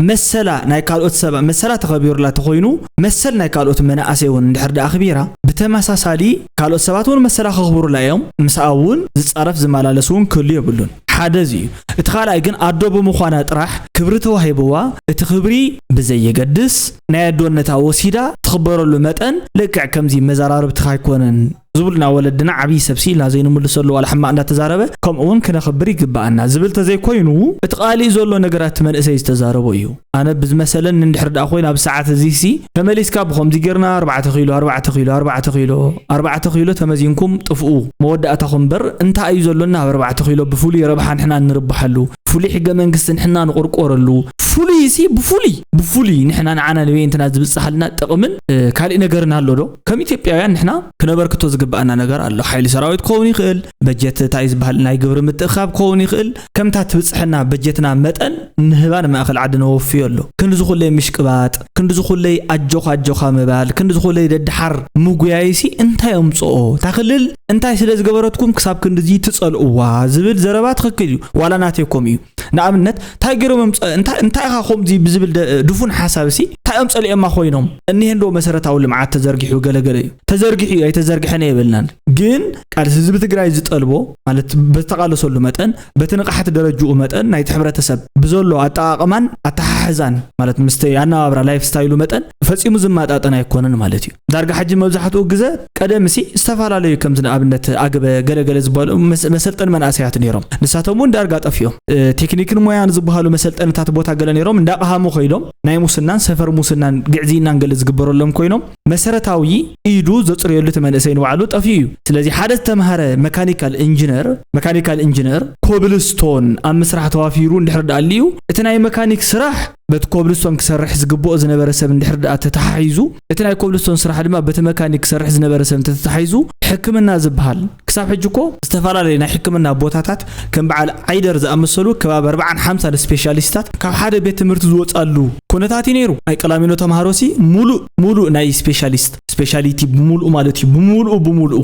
መሰላ ናይ ካልኦት ሰባት መሰላ ተኸቢሩላ ተኾይኑ፣ መሰል ናይ ካልኦት መናእሰይ እውን እንድሕር ደኣ ኣኽቢራ፣ ብተመሳሳሊ ካልኦት ሰባት እውን መሰላ ከኽብሩላ እዮም። ምስኣ እውን ዝጻረፍ ዝመላለስ እውን ክህሉ የብሉን። ሓደ እዚ እዩ። እቲ ካልኣይ ግን ኣዶ ብምዃና ጥራሕ ክብሪ ተዋሂብዋ፣ እቲ ክብሪ ብዘየገድስ ናይ ኣዶነታ ወሲዳ ትኽበረሉ መጠን ልክዕ ከምዚ መዘራርብትኻ ኣይኮነን ዝብሉና ወለድና፣ ዓብዪ ሰብሲ ኢልና ዘይንምልሰሉ ዋላ ሕማቕ እንዳተዛረበ ከምኡ እውን ክነኽብር ይግብኣና ዝብል ተዘይኮይኑ እቲ ቃሊእ ዘሎ ነገራት እቲ መንእሰይ ዝተዛረቦ እዩ። ኣነ ብዝመሰለኒ እንድሕር ደኣ ኮይና ኣብ ሰዓት እዚ ሲ ተመሊስካ ብኸምዚ ጌርና ኣርባዕተ ኪሎ ኣርባዕተ ኪሎ ኣርባዕተ ኪሎ ኣርባዕተ ኪሎ ተመዚንኩም ጥፍኡ መወዳእታኹም እምበር እንታይ እዩ ዘሎና ኣብ ኣርባዕተ ኪሎ ብፍሉይ ረብሓ ንሕና እንርብሓሉ ፍሉይ ሕገ መንግስቲ ንሕና ንቑርቆረሉ ፍሉይ ሲ ብፍሉይ ብፍሉይ ንሕና ንዓና ንበይንትና ዝብፅሓልና ጥቕምን እ፣ ካሊእ ነገርን ኣሎ ዶ? ከም ኢትዮጵያውያን ንሕና ክነበርክቶ ዝግብኣና ነገር ኣሎ። ሓይሊ ሰራዊት ክኸውን ይኽእል፣ በጀት እንታይ ዝበሃል ናይ ግብሪ ምትእኻብ ክኸውን ይኽእል። ከምታ ትብፅሐና በጀትና መጠን ንህባ ንማእኸል ዓዲ ነወፍዮ ኣሎ። ክንዲ ዝኹለይ ምሽቅባጥ፣ ክንዲ ዝኹለይ ኣጆኻ ኣጆኻ ምባል፣ ክንዲ ዝኹለይ ደድሓር ምጉያይ ሲ እንታይ ኣምፅኦ? እታ ክልል እንታይ ስለ ዝገበረትኩም ክሳብ ክንድዚ ትፀልእዋ ዝብል ዘረባ ትኽክል እዩ። ዋላ ናተይኮም እዩ። ንኣብነት እንታይ ገይሮም እዮም ፀ- እንታይ እንታይ ኢኻ ከምዚ ብዝብል ደ- ድፉን ሓሳብ ሲ እንታይ እዮም ፀሊኦማ ኮይኖም እኒሄ እንዶ መሰረታዊ ልምዓት ተዘርጊሑ ገለገለ እዩ ተዘርጊሑ እዩ ኣይተዘርግሐን የብልናን ግን ቃልሲ ህዝቢ ትግራይ ዝጠልቦ ማለት በተቃለሰሉ መጠን በቲ ንቕሓት ደረጅኡ መጠን ናይቲ ሕብረተሰብ ብዘሎ ኣጠቓቕማን ኣተሓሕዛን ማለት ምስ ኣነባብራ ላይፍ ስታይሉ መጠን ፈፂሙ ዝመጣጠን ኣይኮነን ማለት እዩ ዳርጋ ሕጂ መብዛሕትኡ ግዘ ቀደም ሲ ዝተፈላለዩ ከምዚ ንኣብነት ኣገበ ገለገለ ዝበሉ መሰልጠኒ መናእሰያት ነይሮም ንሳቶም እውን ዳርጋ ጠፊኦም ቴክኒክን ሞያን ዝበሃሉ መሰልጠንታት ቦታ ገለ ነይሮም እንዳቐሃሙ ኮይዶም ናይ ሙስናን ሰፈር ሙስናን ግዕዝይናን ገለ ዝግበረሎም ኮይኖም መሰረታዊ ኢዱ ዘፅርየሉ እቲ መንእሰይ ንባዕሉ ጠፊኡ እዩ ስለዚ ሓደ ዝተምሃረ መካኒካል ኢንጂነር መካኒካል ኢንጂነር ኮብልስቶን ኣብ ምስራሕ ተዋፊሩ እንድሕር ዳኣልዩ እቲ ናይ መካኒክ ስራሕ በቲ ኮብልስቶን ክሰርሕ ዝግብኦ ዝነበረ ሰብ እንድሕር ደኣ ተተሓሒዙ፣ እቲ ናይ ኮብልስቶን ስራሕ ድማ በቲ መካኒክ ክሰርሕ ዝነበረ ሰብ እንተተታሒዙ፣ ሕክምና ዝበሃል ክሳብ ሕጂ እኮ ዝተፈላለዩ ናይ ሕክምና ቦታታት ከም በዓል ዓይደር ዝኣመሰሉ ከባቢ ኣርብዓን ሓምሳን ስፔሻሊስታት ካብ ሓደ ቤት ትምህርቲ ዝወፅኣሉ ኩነታት እዩ ነይሩ። ናይ ቀላሚኖ ተምሃሮሲ ሙሉእ ሙሉእ ናይ ስፔሻሊስት ስፔሻሊቲ ብምሉኡ ማለት እዩ ብምሉኡ ብምሉኡ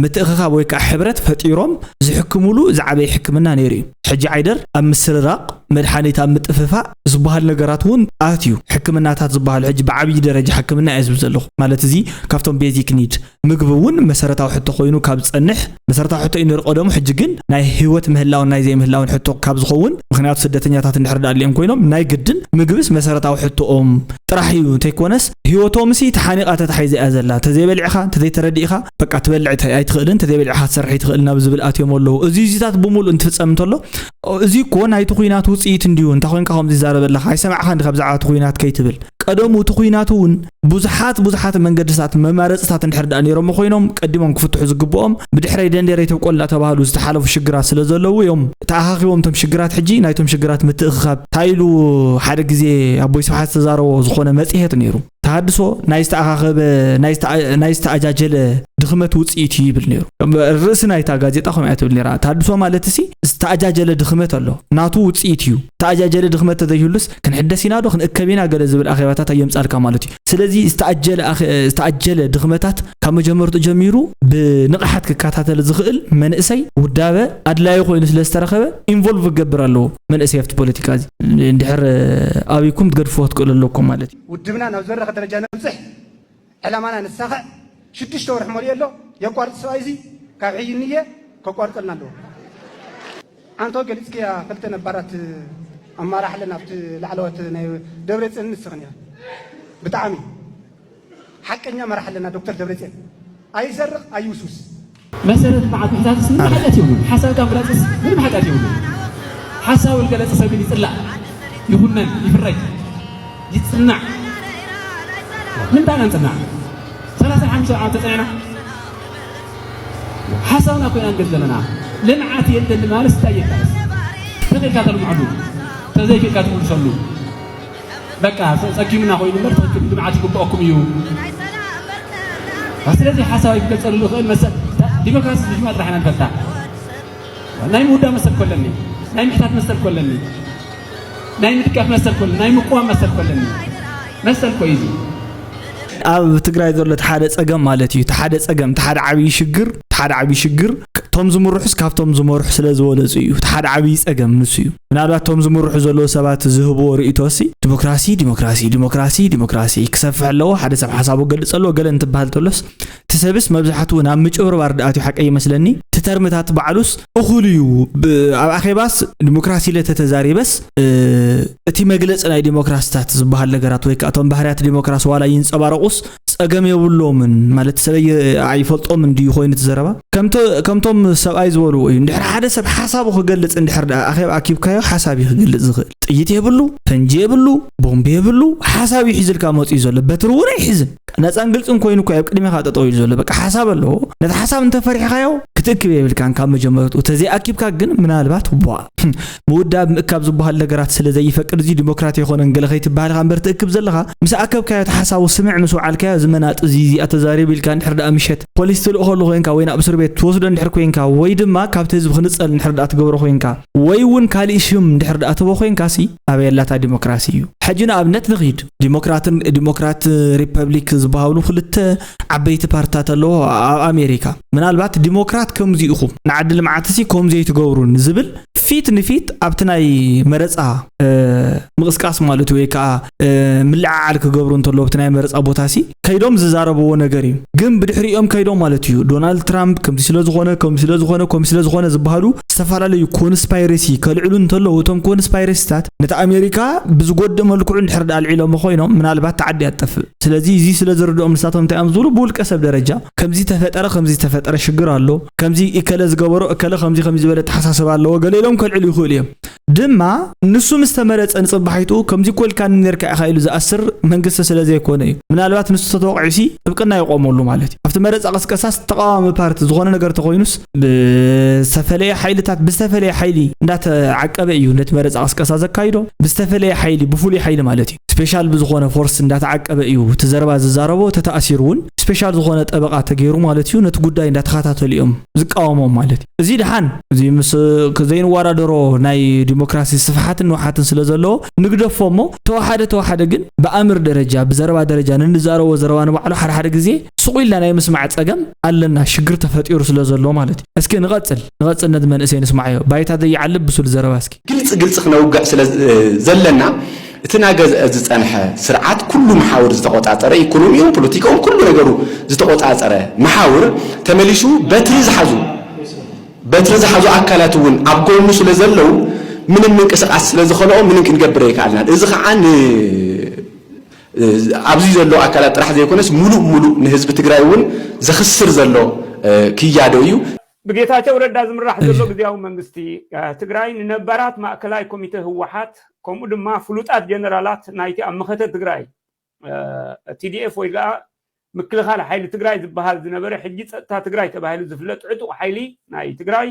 ምትእኽኻብ ወይ ከዓ ሕብረት ፈጢሮም ዝሕክሙሉ ዝዓበየ ሕክምና ነይሩ እዩ። ሕጂ ዓይደር ኣብ ምስርራቕ መድሓኒት ኣብ ምጥፍፋእ ዝበሃል ነገራት እውን ኣትዩ ሕክምናታት ዝበሃሉ ሕጂ ብዓብዪ ደረጃ ሕክምና እየ ዝብል ዘለኹ ማለት እዚ ካብቶም ቤዚክ ኒድ ምግቢ እውን መሰረታዊ ሕቶ ኮይኑ ካብ ዝፀንሕ መሰረታዊ ሕቶ እዩ ነይሩ ቀደሙ ሕጂ ግን ናይ ህይወት ምህላውን ናይ ዘይምህላውን ሕቶ ካብ ዝኸውን ምክንያቱ ስደተኛታት እንድሕር ዳኣሊኦም ኮይኖም ናይ ግድን ምግብስ መሰረታዊ ሕቶኦም ጥራሕ እዩ እንተይኮነስ ህይወቶምሲ ተሓኒቓ ተታሒዛ እያ ዘላ እንተዘይበሊዕኻ እንተዘይተረዲእኻ በቃ ትበልዕ ኣይትኽእልን እንተዘይበሊዕኻ ትሰርሕ ኣይትኽእልን ናብ ዝብል ኣትዮም ኣለዉ እዚ እዚታት ብምሉእ እንትፍፀም እንተሎ እዚ እኮ ናይቲ ኹናት ውፅኢት እንድዩ እንታይ ኮንካ ከምዚ ይዛረበ ኣለኻ ኣይሰማዕኻን ዲኻ ብዛዕባ እቲ ኹናት ከይትብል ቀደሙ እቲ ኹናት እውን ብዙሓት ብዙሓት መንገድታት መማረፅታት እንድሕር ደኣ ነይሮም ኮይኖም ቀዲሞም ክፍትሑ ዝግብኦም ብድሕረይ ደንዴረይ ተብቆል እናተባህሉ ዝተሓለፉ ሽግራት ስለ ዘለዉ እዮም ተኣኻኺቦም እቶም ሽግራት ሕጂ ናይቶም ሽግራት ምትእኽኻብ እንታይ ኢሉ ሓደ ግዜ ኣቦይ ስብሓት ዝተዛረቦ ዝኾነ መፅሄት ነይሩ ተሃድሶ ናይ ዝተኣኻኸበ ናይ ዝተኣጃጀለ ድኽመት ውፅኢት እዩ ይብል ነይሩ ርእሲ ናይታ ጋዜጣ ከምኡ እያ ትብል ነይራ ተሃድሶ ማለት ሲ ዝተኣጃጀለ ድኽመት ኣሎ ናቱ ውፅኢት እዩ ዝተኣጃጀለ ድኽመት ተዘይህሉስ ክንሕደስ ኢና ዶ ክንእከብ ኢና ገለ ዝብል ኣኼባታት ኣየምፃልካ ማለት እዩ ስለዚ ዝተኣጀለ ኣኸ- ዝተኣጀለ ድኽመታት ካብ መጀመርቱ ጀሚሩ ብንቕሓት ክከታተል ዝኽእል መንእሰይ ውዳበ ኣድላዩ ኮይኑ ስለ ዝተረኸበ ኢንቮልቭ ክገብር ኣለዎ መንእሰይ ኣብቲ ፖለቲካ እዚ እንድሕር ኣብይኩም ክትገድፍዎ ክትክእሉ ኣለኩም ማለት እዩ ውድብና ናብ ዝበረኸ ደረጃ ነብፅሕ ዕላማና ንሳኽዕ ሽዱሽተ ወርሒ መሊኡ ኣሎ የቋርፅ ሰብኣይ እዚ ካብ ሕጂ ንየ ከቋርፀልና ኣለዎ ኣንቶ ገሊፅክያ ክልተ ነባራት ኣማራሕለ ናብቲ ላዕለዎት ናይ ደብረ ፅን ንስኽን እያ ብጣዕሚ ሓቀኛ መራሕ ኣለና ዶክተር ደብረፅዮን። ኣይሰርቕ ኣይውስውስ። መሰረት በዓል ምሕታትስ ምንም ሓጢኣት የብሉን። ሓሳብካ ምግላፅስ ምንም ሓጢኣት የብሉን። ሓሳቡ ዝገለፀ ሰብ ግን ይፅላእ፣ ይኹነን፣ ይፍረጅ፣ ይፅናዕ። ንምንታይ ኢና ንፅናዕ? ሰላሳ ሓሙሽተ ዓመት ተፀኒዕና ሓሳብና ኮይና ንገዝ ዘለና። ልምዓት የለን ማለት እንታይ የካስ? ተኺልካ ተልምዐሉ፣ ተዘይክእልካ ትምልሰሉ። በቃ ጸጊምና ኮይኑ እምበር ትኽክል ልምዓት ይግብኦኩም እዩ። ስለዚ ሓሳብ ክገልጸሉ ዝኽእል መሰል ዲሞክራሲ ዝጅማ ጥራሕ ኢና ንፈልጣ። ናይ ምውዳእ መሰል ኮለኒ፣ ናይ ምሕታት መሰል ኮለኒ፣ ናይ ምድጋፍ መሰል ኮለኒ፣ ናይ ምቅዋም መሰል ኮለኒ። መሰል ኮ እዩ። ኣብ ትግራይ ዘሎ እቲ ሓደ ጸገም ማለት እዩ። እቲ ሓደ ጸገም፣ እቲ ሓደ ዓብዪ ሽግር፣ እቲ ሓደ ዓብዪ ሽግር እቶም ዝምርሑስ ካብቶም ዝመርሑ ስለ ዝበለጹ እዩ። እቲ ሓደ ዓብዪ ጸገም ንሱ እዩ። ምናልባት እቶም ዝምርሑ ዘለዉ ሰባት ዝህብዎ ርእይቶሲ ዲሞክራሲ ዲሞክራሲ ዲሞክራሲ ዲሞክራሲ ክሰፍሕ ኣለዎ፣ ሓደ ሰብ ሓሳቡ ክገልጽ ኣለዎ ገለ እንትበሃል ተሎስ እቲ ሰብስ መብዛሕትኡ ናብ ምጭብርባር ድኣትዩ ሓቀይ ይመስለኒ። እቲ ተርምታት ባዕሉስ እኹል እዩ። ኣብ ኣኼባስ ዲሞክራሲ ኢለ ተተዛሪበስ እቲ መግለፂ ናይ ዲሞክራስታት ዝበሃል ነገራት ወይ ከዓ እቶም ባህርያት ዲሞክራሲ ዋላ ይንፀባረቑስ ፀገም የብሎምን ማለት ሰብ ኣይፈልጦምን ድዩ ኮይኑ እቲ ዘረባ ከምቶም ሰብኣይ ዝበልዎ እዩ። እንድሕር ሓደ ሰብ ሓሳቡ ክገልፅ እንድሕር ደኣ ኣኼባ ኣኪብካዮ ሓሳብ እዩ ክገልፅ ዝኽእል። ጥይት የብሉ፣ ፈንጂ የብሉ፣ ቦምቢ የብሉ፣ ሓሳብ እዩ ሒዝልካ መፂኡ ዘሎ። በትሪ እውን ኣይሕዝን። ነፃን ግልፅን ኮይኑ እኮ ኣብ ቅድሜኻ ጠጠው ኢሉ ዘሎ በቃ ሓሳብ ኣለዎ። ነቲ ሓሳብ እንተፈሪሕኻዮ ክትእክብ የብልካን ካብ መጀመርትኡ። ተዘይኣኪብካ ግን ምናልባት ቧ ምውዳብ ምእካብ ዝበሃል ነገራት ስለ ዘይፈቅድ እዚ ዲሞክራት ኣይኮነን ገለ ከይትበሃል ኢኻ እምበር ትእክብ ዘለኻ ምስ ኣከብካዮ እቲ ሓሳቡ ስምዕ ምስ ወዓልካዮ እዚ መናጢ እዚ እዚኣ ተዛሪቡ ኢልካ እንድሕር ደኣ ምሸት ፖሊስ ትልእኸሉ ኮይንካ ወይ ናብ እስር ቤት ትወስዶ እንድሕር ኮይንካ ወይ ድማ ካብቲ ህዝቢ ክንፀል እንድሕር ደኣ ትገብሮ ኮይንካ ወይ እውን ካሊእ ሽም እንድሕር ደኣ ትቦ ኮይንካ ሲ ኣበይ ኣላታ ዲሞክራሲ እዩ። ሕጂ ንኣብነት ንኺድ ዲሞክራትን ዲሞክራት ሪፐብሊክ ዝበሃሉ ክልተ ዓበይቲ ፓርትታት ኣለዎ ኣብ ኣሜሪካ። ምናልባት ዲሞክራት ከምዚ ኢኹም ንዓዲ ልምዓትሲ ከምዚ ኣይትገብሩን ዝብል ፊት ንፊት ኣብቲ ናይ መረፃ ምቕስቃስ ማለት ወይ ከዓ ምልዕዓል ክገብሩ እንተለዉ ኣብቲ ናይ መረፃ ቦታሲ ከይዶም ዝዛረብዎ ነገር እዩ። ግን ብድሕሪኦም ከይዶም ማለት እዩ ዶናልድ ትራምፕ ከምዚ ስለ ዝኾነ ከምዚ ስለ ዝኾነ ከምዚ ስለ ዝኾነ ዝበሃሉ ዝተፈላለዩ ኮንስፓይረሲ ከልዕሉ እንተለዉ እቶም ኮንስፓይረሲታት ነቲ ኣሜሪካ ብዝጎድእ መልክዑ እንድሕር ዳ ኣልዒሎሞ ኮይኖም ምናልባት ተዓዲ ኣትጠፍእ። ስለዚ እዚ ስለ ዝርድኦም ንሳቶም እንታይ እዮም ዝብሉ ብውልቀ ሰብ ደረጃ ከምዚ ተፈጠረ ከምዚ ዝተፈጠረ ሽግር ኣሎ ከምዚ እከለ ዝገበሮ እከለ ከምዚ ከምዚ ዝበለ ተሓሳስብ ኣለዎ ገለ ኢሎም ከልዕሉ ይኽእሉ እዮም። ድማ ንሱ ምስ ተመረፀ ንፅባሒትኡ ከምዚ ኮልካኒ ነርካ ኢኻ ኢሉ ዝኣስር መንግስቲ ስለ ዘይኮነ እዩ። ምናልባት ንሱ ተተወቒዑሲ ጥብቅና ይቆመሉ ማለት እዩ። ኣብቲ መረፃ ቅስቀሳስ ተቃዋሚ ፓርቲ ዝኾነ ነገር ተኮይኑስ ብዝተፈለየ ሓይልታት ብዝተፈለየ ሓይሊ እንዳተዓቀበ እዩ ነቲ መረፃ ቅስቀሳ ዘካይዶ ብዝተፈለየ ሓይሊ ብፍሉይ ሓይሊ ማለት እዩ። ስፔሻል ብዝኾነ ፎርስ እንዳተዓቀበ እዩ እቲ ዘረባ ዝዛረቦ ተተኣሲሩ እውን ስፔሻል ዝኾነ ጠበቓ ተገይሩ ማለት እዩ። ነቲ ጉዳይ እንዳተኸታተሉ እዮም ዝቃወሞም ማለት እዩ። እዚ ድሓን እዚ ምስ ዘይንወዳደሮ ናይ ዲሞክራሲ ስፍሓትን ንውሓትን ስለ ዘለዎ ንግደፎ እሞ ተወሓደ ተወሓደ ግን ብኣምር ደረጃ ብዘረባ ደረጃ ንንዛረቦ ዘረባ ንባዕሉ ሓደ ሓደ ግዜ ስቕ ኢልና ናይ ምስማዕ ፀገም ኣለና ሽግር ተፈጢሩ ስለ ዘሎ ማለት እዩ። እስኪ ንቐፅል ንቐፅል ነዚ መንእሰይ ንስማዓዮ ባይታ ዘይዓልብ ብሱል ዘረባ እስኪ። ግልፂ ግልፂ ክነውግዕ ስለ ዘለና እቲ ናገ ዝፀንሐ ስርዓት ኩሉ መሓውር ዝተቆፃፀረ ኢኮኖሚኦም ፖለቲካኦም ኩሉ ነገሩ ዝተቆፃፀረ መሓውር ተመሊሱ በትሪ ዝሓዙ በትሪ ዝሓዙ ኣካላት እውን ኣብ ጎኑ ስለ ዘለዉ ምንም ምንቅስቃስ ስለ ዝኸልኦ ምንም ክንገብር ኣይከኣልናን። እዚ ከዓ ን ኣብዚ ዘለዉ ኣካላት ጥራሕ ዘይኮነስ ሙሉእ ሙሉእ ንህዝቢ ትግራይ እውን ዘኽስር ዘሎ ክያዶ እዩ። ብጌታቸው ረዳ ዝምራሕ ዘሎ ግዝያዊ መንግስቲ ትግራይ ንነባራት ማእከላይ ኮሚተ ህወሓት ከምኡ ድማ ፍሉጣት ጀነራላት ናይቲ ኣብ መኸተ ትግራይ ቲዲኤፍ ወይ ከዓ ምክልኻል ሓይሊ ትግራይ ዝበሃል ዝነበረ ሕጂ ፀጥታ ትግራይ ተባሂሉ ዝፍለጥ ዕጡቕ ሓይሊ ናይ ትግራይ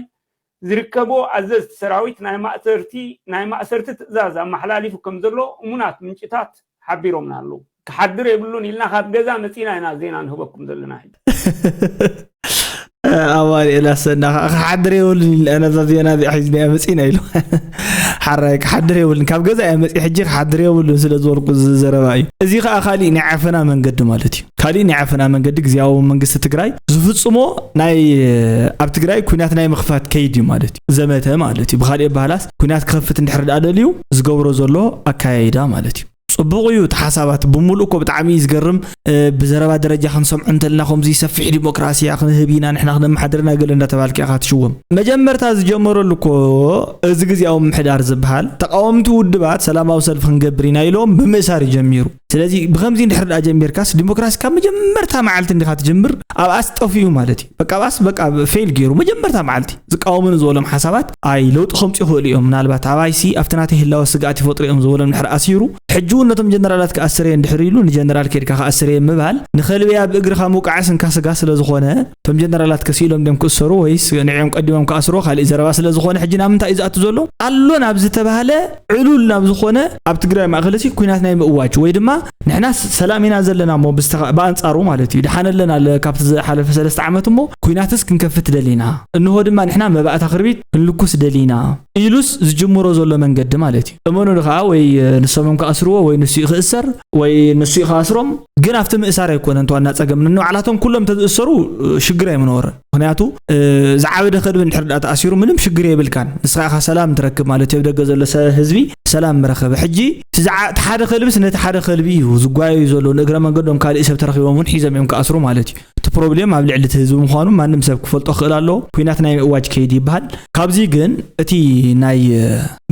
ዝርከቦ ኣዘዝቲ ሰራዊት ናይ ማእሰርቲ ናይ ማእሰርቲ ትእዛዝ ኣመሓላሊፉ ከም ዘሎ እሙናት ምንጭታት ሓቢሮምና ኣለዉ። ክሓድር የብሉን ኢልና ካብ ገዛ መፂና ኢና ዜና ንህበኩም ዘለና ሕጂ። ኣማኑኤል ኣሰና ከዓ ክሓድር የብሉን ኢልና ነዛ ዜና እዚኣ ሒዝናያ መፂና ኢሉ። ሓራይ ክሓድር የብሉን ካብ ገዛ እያ መፂ ሕጂ ክሓድር የብሉን ስለ ዝበልኩ እዚ ዘረባ እዩ። እዚ ከዓ ካሊእ ናይ ዓፈና መንገዲ ማለት እዩ። ካሊእ ናይ ዓፈና መንገዲ ግዝያዊ መንግስቲ ትግራይ ዝፍፅሞ ናይ ኣብ ትግራይ ኩናት ናይ ምኽፋት ከይድ እዩ ማለት እዩ። ዘመተ ማለት እዩ። ብካሊእ ኣበሃላስ ኩናት ክኸፍት እንድሕር ደኣ ደልዩ ዝገብሮ ዘሎ ኣካያይዳ ማለት እዩ። ጽቡቕ እዩ፣ እቲ ሓሳባት ብምሉእ እኮ ብጣዕሚ እዩ ዝገርም። እ፣ ብዘረባ ደረጃ ክንሰምዖ እንተልና፣ ከምዚ ሰፊሕ ዲሞክራሲያ ክንህብ ኢና፣ ንሕና ክነመሓድርና ገለ እንዳተባልካ ኢኻ ትሽወም። መጀመርታ ዝጀመረሉ እኮ እዚ ግዜያዊ ምምሕዳር ዝበሃል፣ ተቃወምቲ ውድባት ሰላማዊ ሰልፊ ክንገብር ኢና ኢሎም ብምእሳር እዩ ጀሚሩ። ስለዚ ብኸምዚ እንድሕር ደኣ ጀሚርካስ፣ ዲሞክራሲ ካብ መጀመርታ መዓልቲ እንዲኻ ትጅምር፣ ኣብኣስ ጠፊኡ ማለት እዩ። በቃ ኣብኣስ በቃ ፌል ገይሩ፣ መጀመርታ መዓልቲ ዝቃወሙኒ ዝበሎም ሓሳባት፣ ኣይ ለውጢ ከምጽኡ ይኽእሉ እዮም፣ ምናልባት ኣባይሲ ኣብቲ ናተይ ህላወ ስግኣት ይፈጥሩ እዮም ዝበሎም እንድሕር ኣሲሩ፣ ሕጂ እውን ነቶም ጀነራላት ክኣስር እየ እንድሕር ኢሉ፣ ንጀነራል ኬድካ ክኣስር እየ ምባል፣ ንኸልብያ ብእግርኻ ምውቃዕስ እንካ ስጋ ስለ ዝኾነ፣ እቶም ጀነራላት ከሲሎም ድዮም ክእሰሩ ወይስ ንዕኦም ቀዲሞም ክኣስርዎ ካልእ ዘረባ ስለ ዝኾነ፣ ሕጂ ናብ ምንታይ እዩ ዝኣቱ ዘሎ? ኣሎ ናብ ዝተባህለ ዕሉል ናብ ዝኾነ፣ ኣብ ትግራይ ማእኸል እዚ ኲናት ናይ ምእዋጅ ወይ ድማ ንሕና ሰላም ኢና ዘለና እሞ ብዝተኻ-፣ ብኣንጻሩ ማለት እዩ፣ ደሓን ኣለና ለ-፣ ካብቲ ዝሓለፈ ሰለስተ ዓመት እሞ ኲናትስ ክንከፍት ደሊና፣ እንሆ ድማ ንሕና መባእታ ክርቢት ክንልኩስ ደሊና ኢሉስ ዝጅምሮ ዘሎ መንገዲ ማለት እዩ። እመኑኒ ከዓ ወይ ንሶም እዮም ክኣስርዎ ወይ ንሱ እዩ ክእሰር ወይ ንሱ እዩ ክኣስሮም። ግን ኣብቲ ምእሳር ኣይኮነን እቲ ዋና ጸገም። ንባዕላቶም ኩሎም እንተዝእሰሩ ሽግር ኣይምነበረን። ምኽንያቱ፣ እ፣ ዝዓበደ ከልቢ እንድሕር ደኣ ተኣሲሩ ምንም ሽግር የብልካን። ንስኻ ኢኻ ሰላም ትረክብ ማለት እዩ። ኣብ ደገ ዘሎ ሰ-፣ ህዝቢ ሰላም ምረኸበ። ሕጂ እቲ ዝዓ-፣ እቲ ሓደ ከልብስ ነቲ ሓደ ከልቢ እዩ ዝጓየዩ ዘለዉ። ንእግረ መንገዶም ካልእ ሰብ ተረኺቦም እውን ሒዞም እዮም ክኣስሩ ማለት እዩ። እቲ ፕሮብሌም ኣብ ልዕሊ እቲ ህዝቢ ምዃኑ ማንም ሰብ ክፈልጦ ክኽእል ኣለዎ። ኲናት ናይ ምእዋጅ ከይዲ ይበሃል። ካብዚ ግን እቲ ናይ፣ እ፣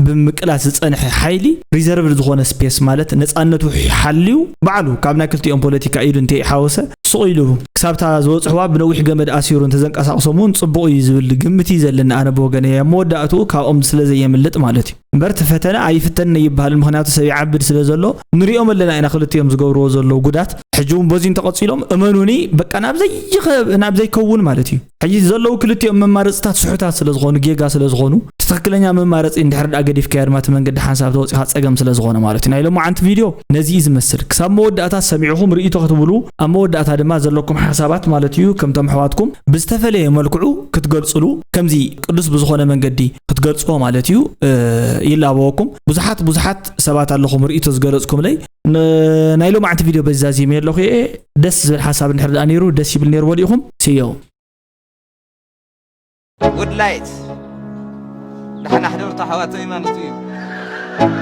ብምቅላስ ዝጸንሐ ሓይሊ ሪዘርቭድ ዝኾነ ስፔስ ማለት ነጻነቱ ሓልዩ ባዕሉ ካብ ናይ ክልቲኦም ፖለቲካ ኢዱ እንተ ይሓወሰ ስቕ ኢሉ ክሳብታ ዝበጽሕዋ ብነዊሕ ገመድ ኣሲሩ እንተዘንቀሳቕሶም እውን ጽቡቕ እዩ ዝብል ግምት እዩ ዘለኒ ኣነ ብወገነይ። ኣብ መወዳእትኡ ካብኦም ስለ ዘየምልጥ ማለት እዩ። እምበር እቲ ፈተነ ኣይፍተንን ይበሃል፣ ምኽንያቱ ሰብ ይዓብድ ስለ ዘሎ ንሪኦም ኣለና ኢና ክልቲኦም ዝገብርዎ ዘለዉ ጉዳት። ሕጂ እውን በዚ እንተቐጺሎም እመኑኒ በቃ ናብ ዘይኸ-፣ ናብ ዘይከውን ማለት እዩ። ሕጂ ዘለዉ ክልቲኦም መማረጽታት ስሑታት ስለ ዝኾኑ፣ ጌጋ ስለ ዝኾኑ፣ እቲ ትኽክለኛ መማረጺ እንድሕር ደኣ ገዲፍካዮ ድማ እቲ መንገዲ ሓንሳብ ተወጺኻ ጸገም ስለ ዝኾነ ማለት እዩ። ናይ ሎማዓንቲ ቪድዮ ነዚ እዩ ዝመስል። ክሳብ መወዳእታ ሰሚዕኹም ርእይቶ ክትብሉ፣ ኣብ መወዳእታ ድማ ዘለኩም ሓሳባት ማለት እዩ፣ ከምቶም ኣሕዋትኩም ብዝተፈለየ መልክዑ ክትገልጽሉ፣ ከምዚ ቅዱስ ብዝኾነ መንገዲ ክትገልጽዎ ማለት እዩ፣ እ፣ ይላበወኩም። ብዙሓት፣ ብዙሓት ሰባት ኣለኹም ርእይቶ ዝገለጽኩምለይ። ን-፣ ናይ ሎማዓንቲ ቪድዮ በዚ ዛዚመ ኣለኹ እየ። ደስ ዝብል ሓሳብ እንድሕር ደኣ ነይሩ፣ ደስ ይብል ነይሩ በሊኹም። ስዮ። ጉድ ላይት። ደሓን ኣሕደሩ ኣሕዋተይ ማለት እዩ።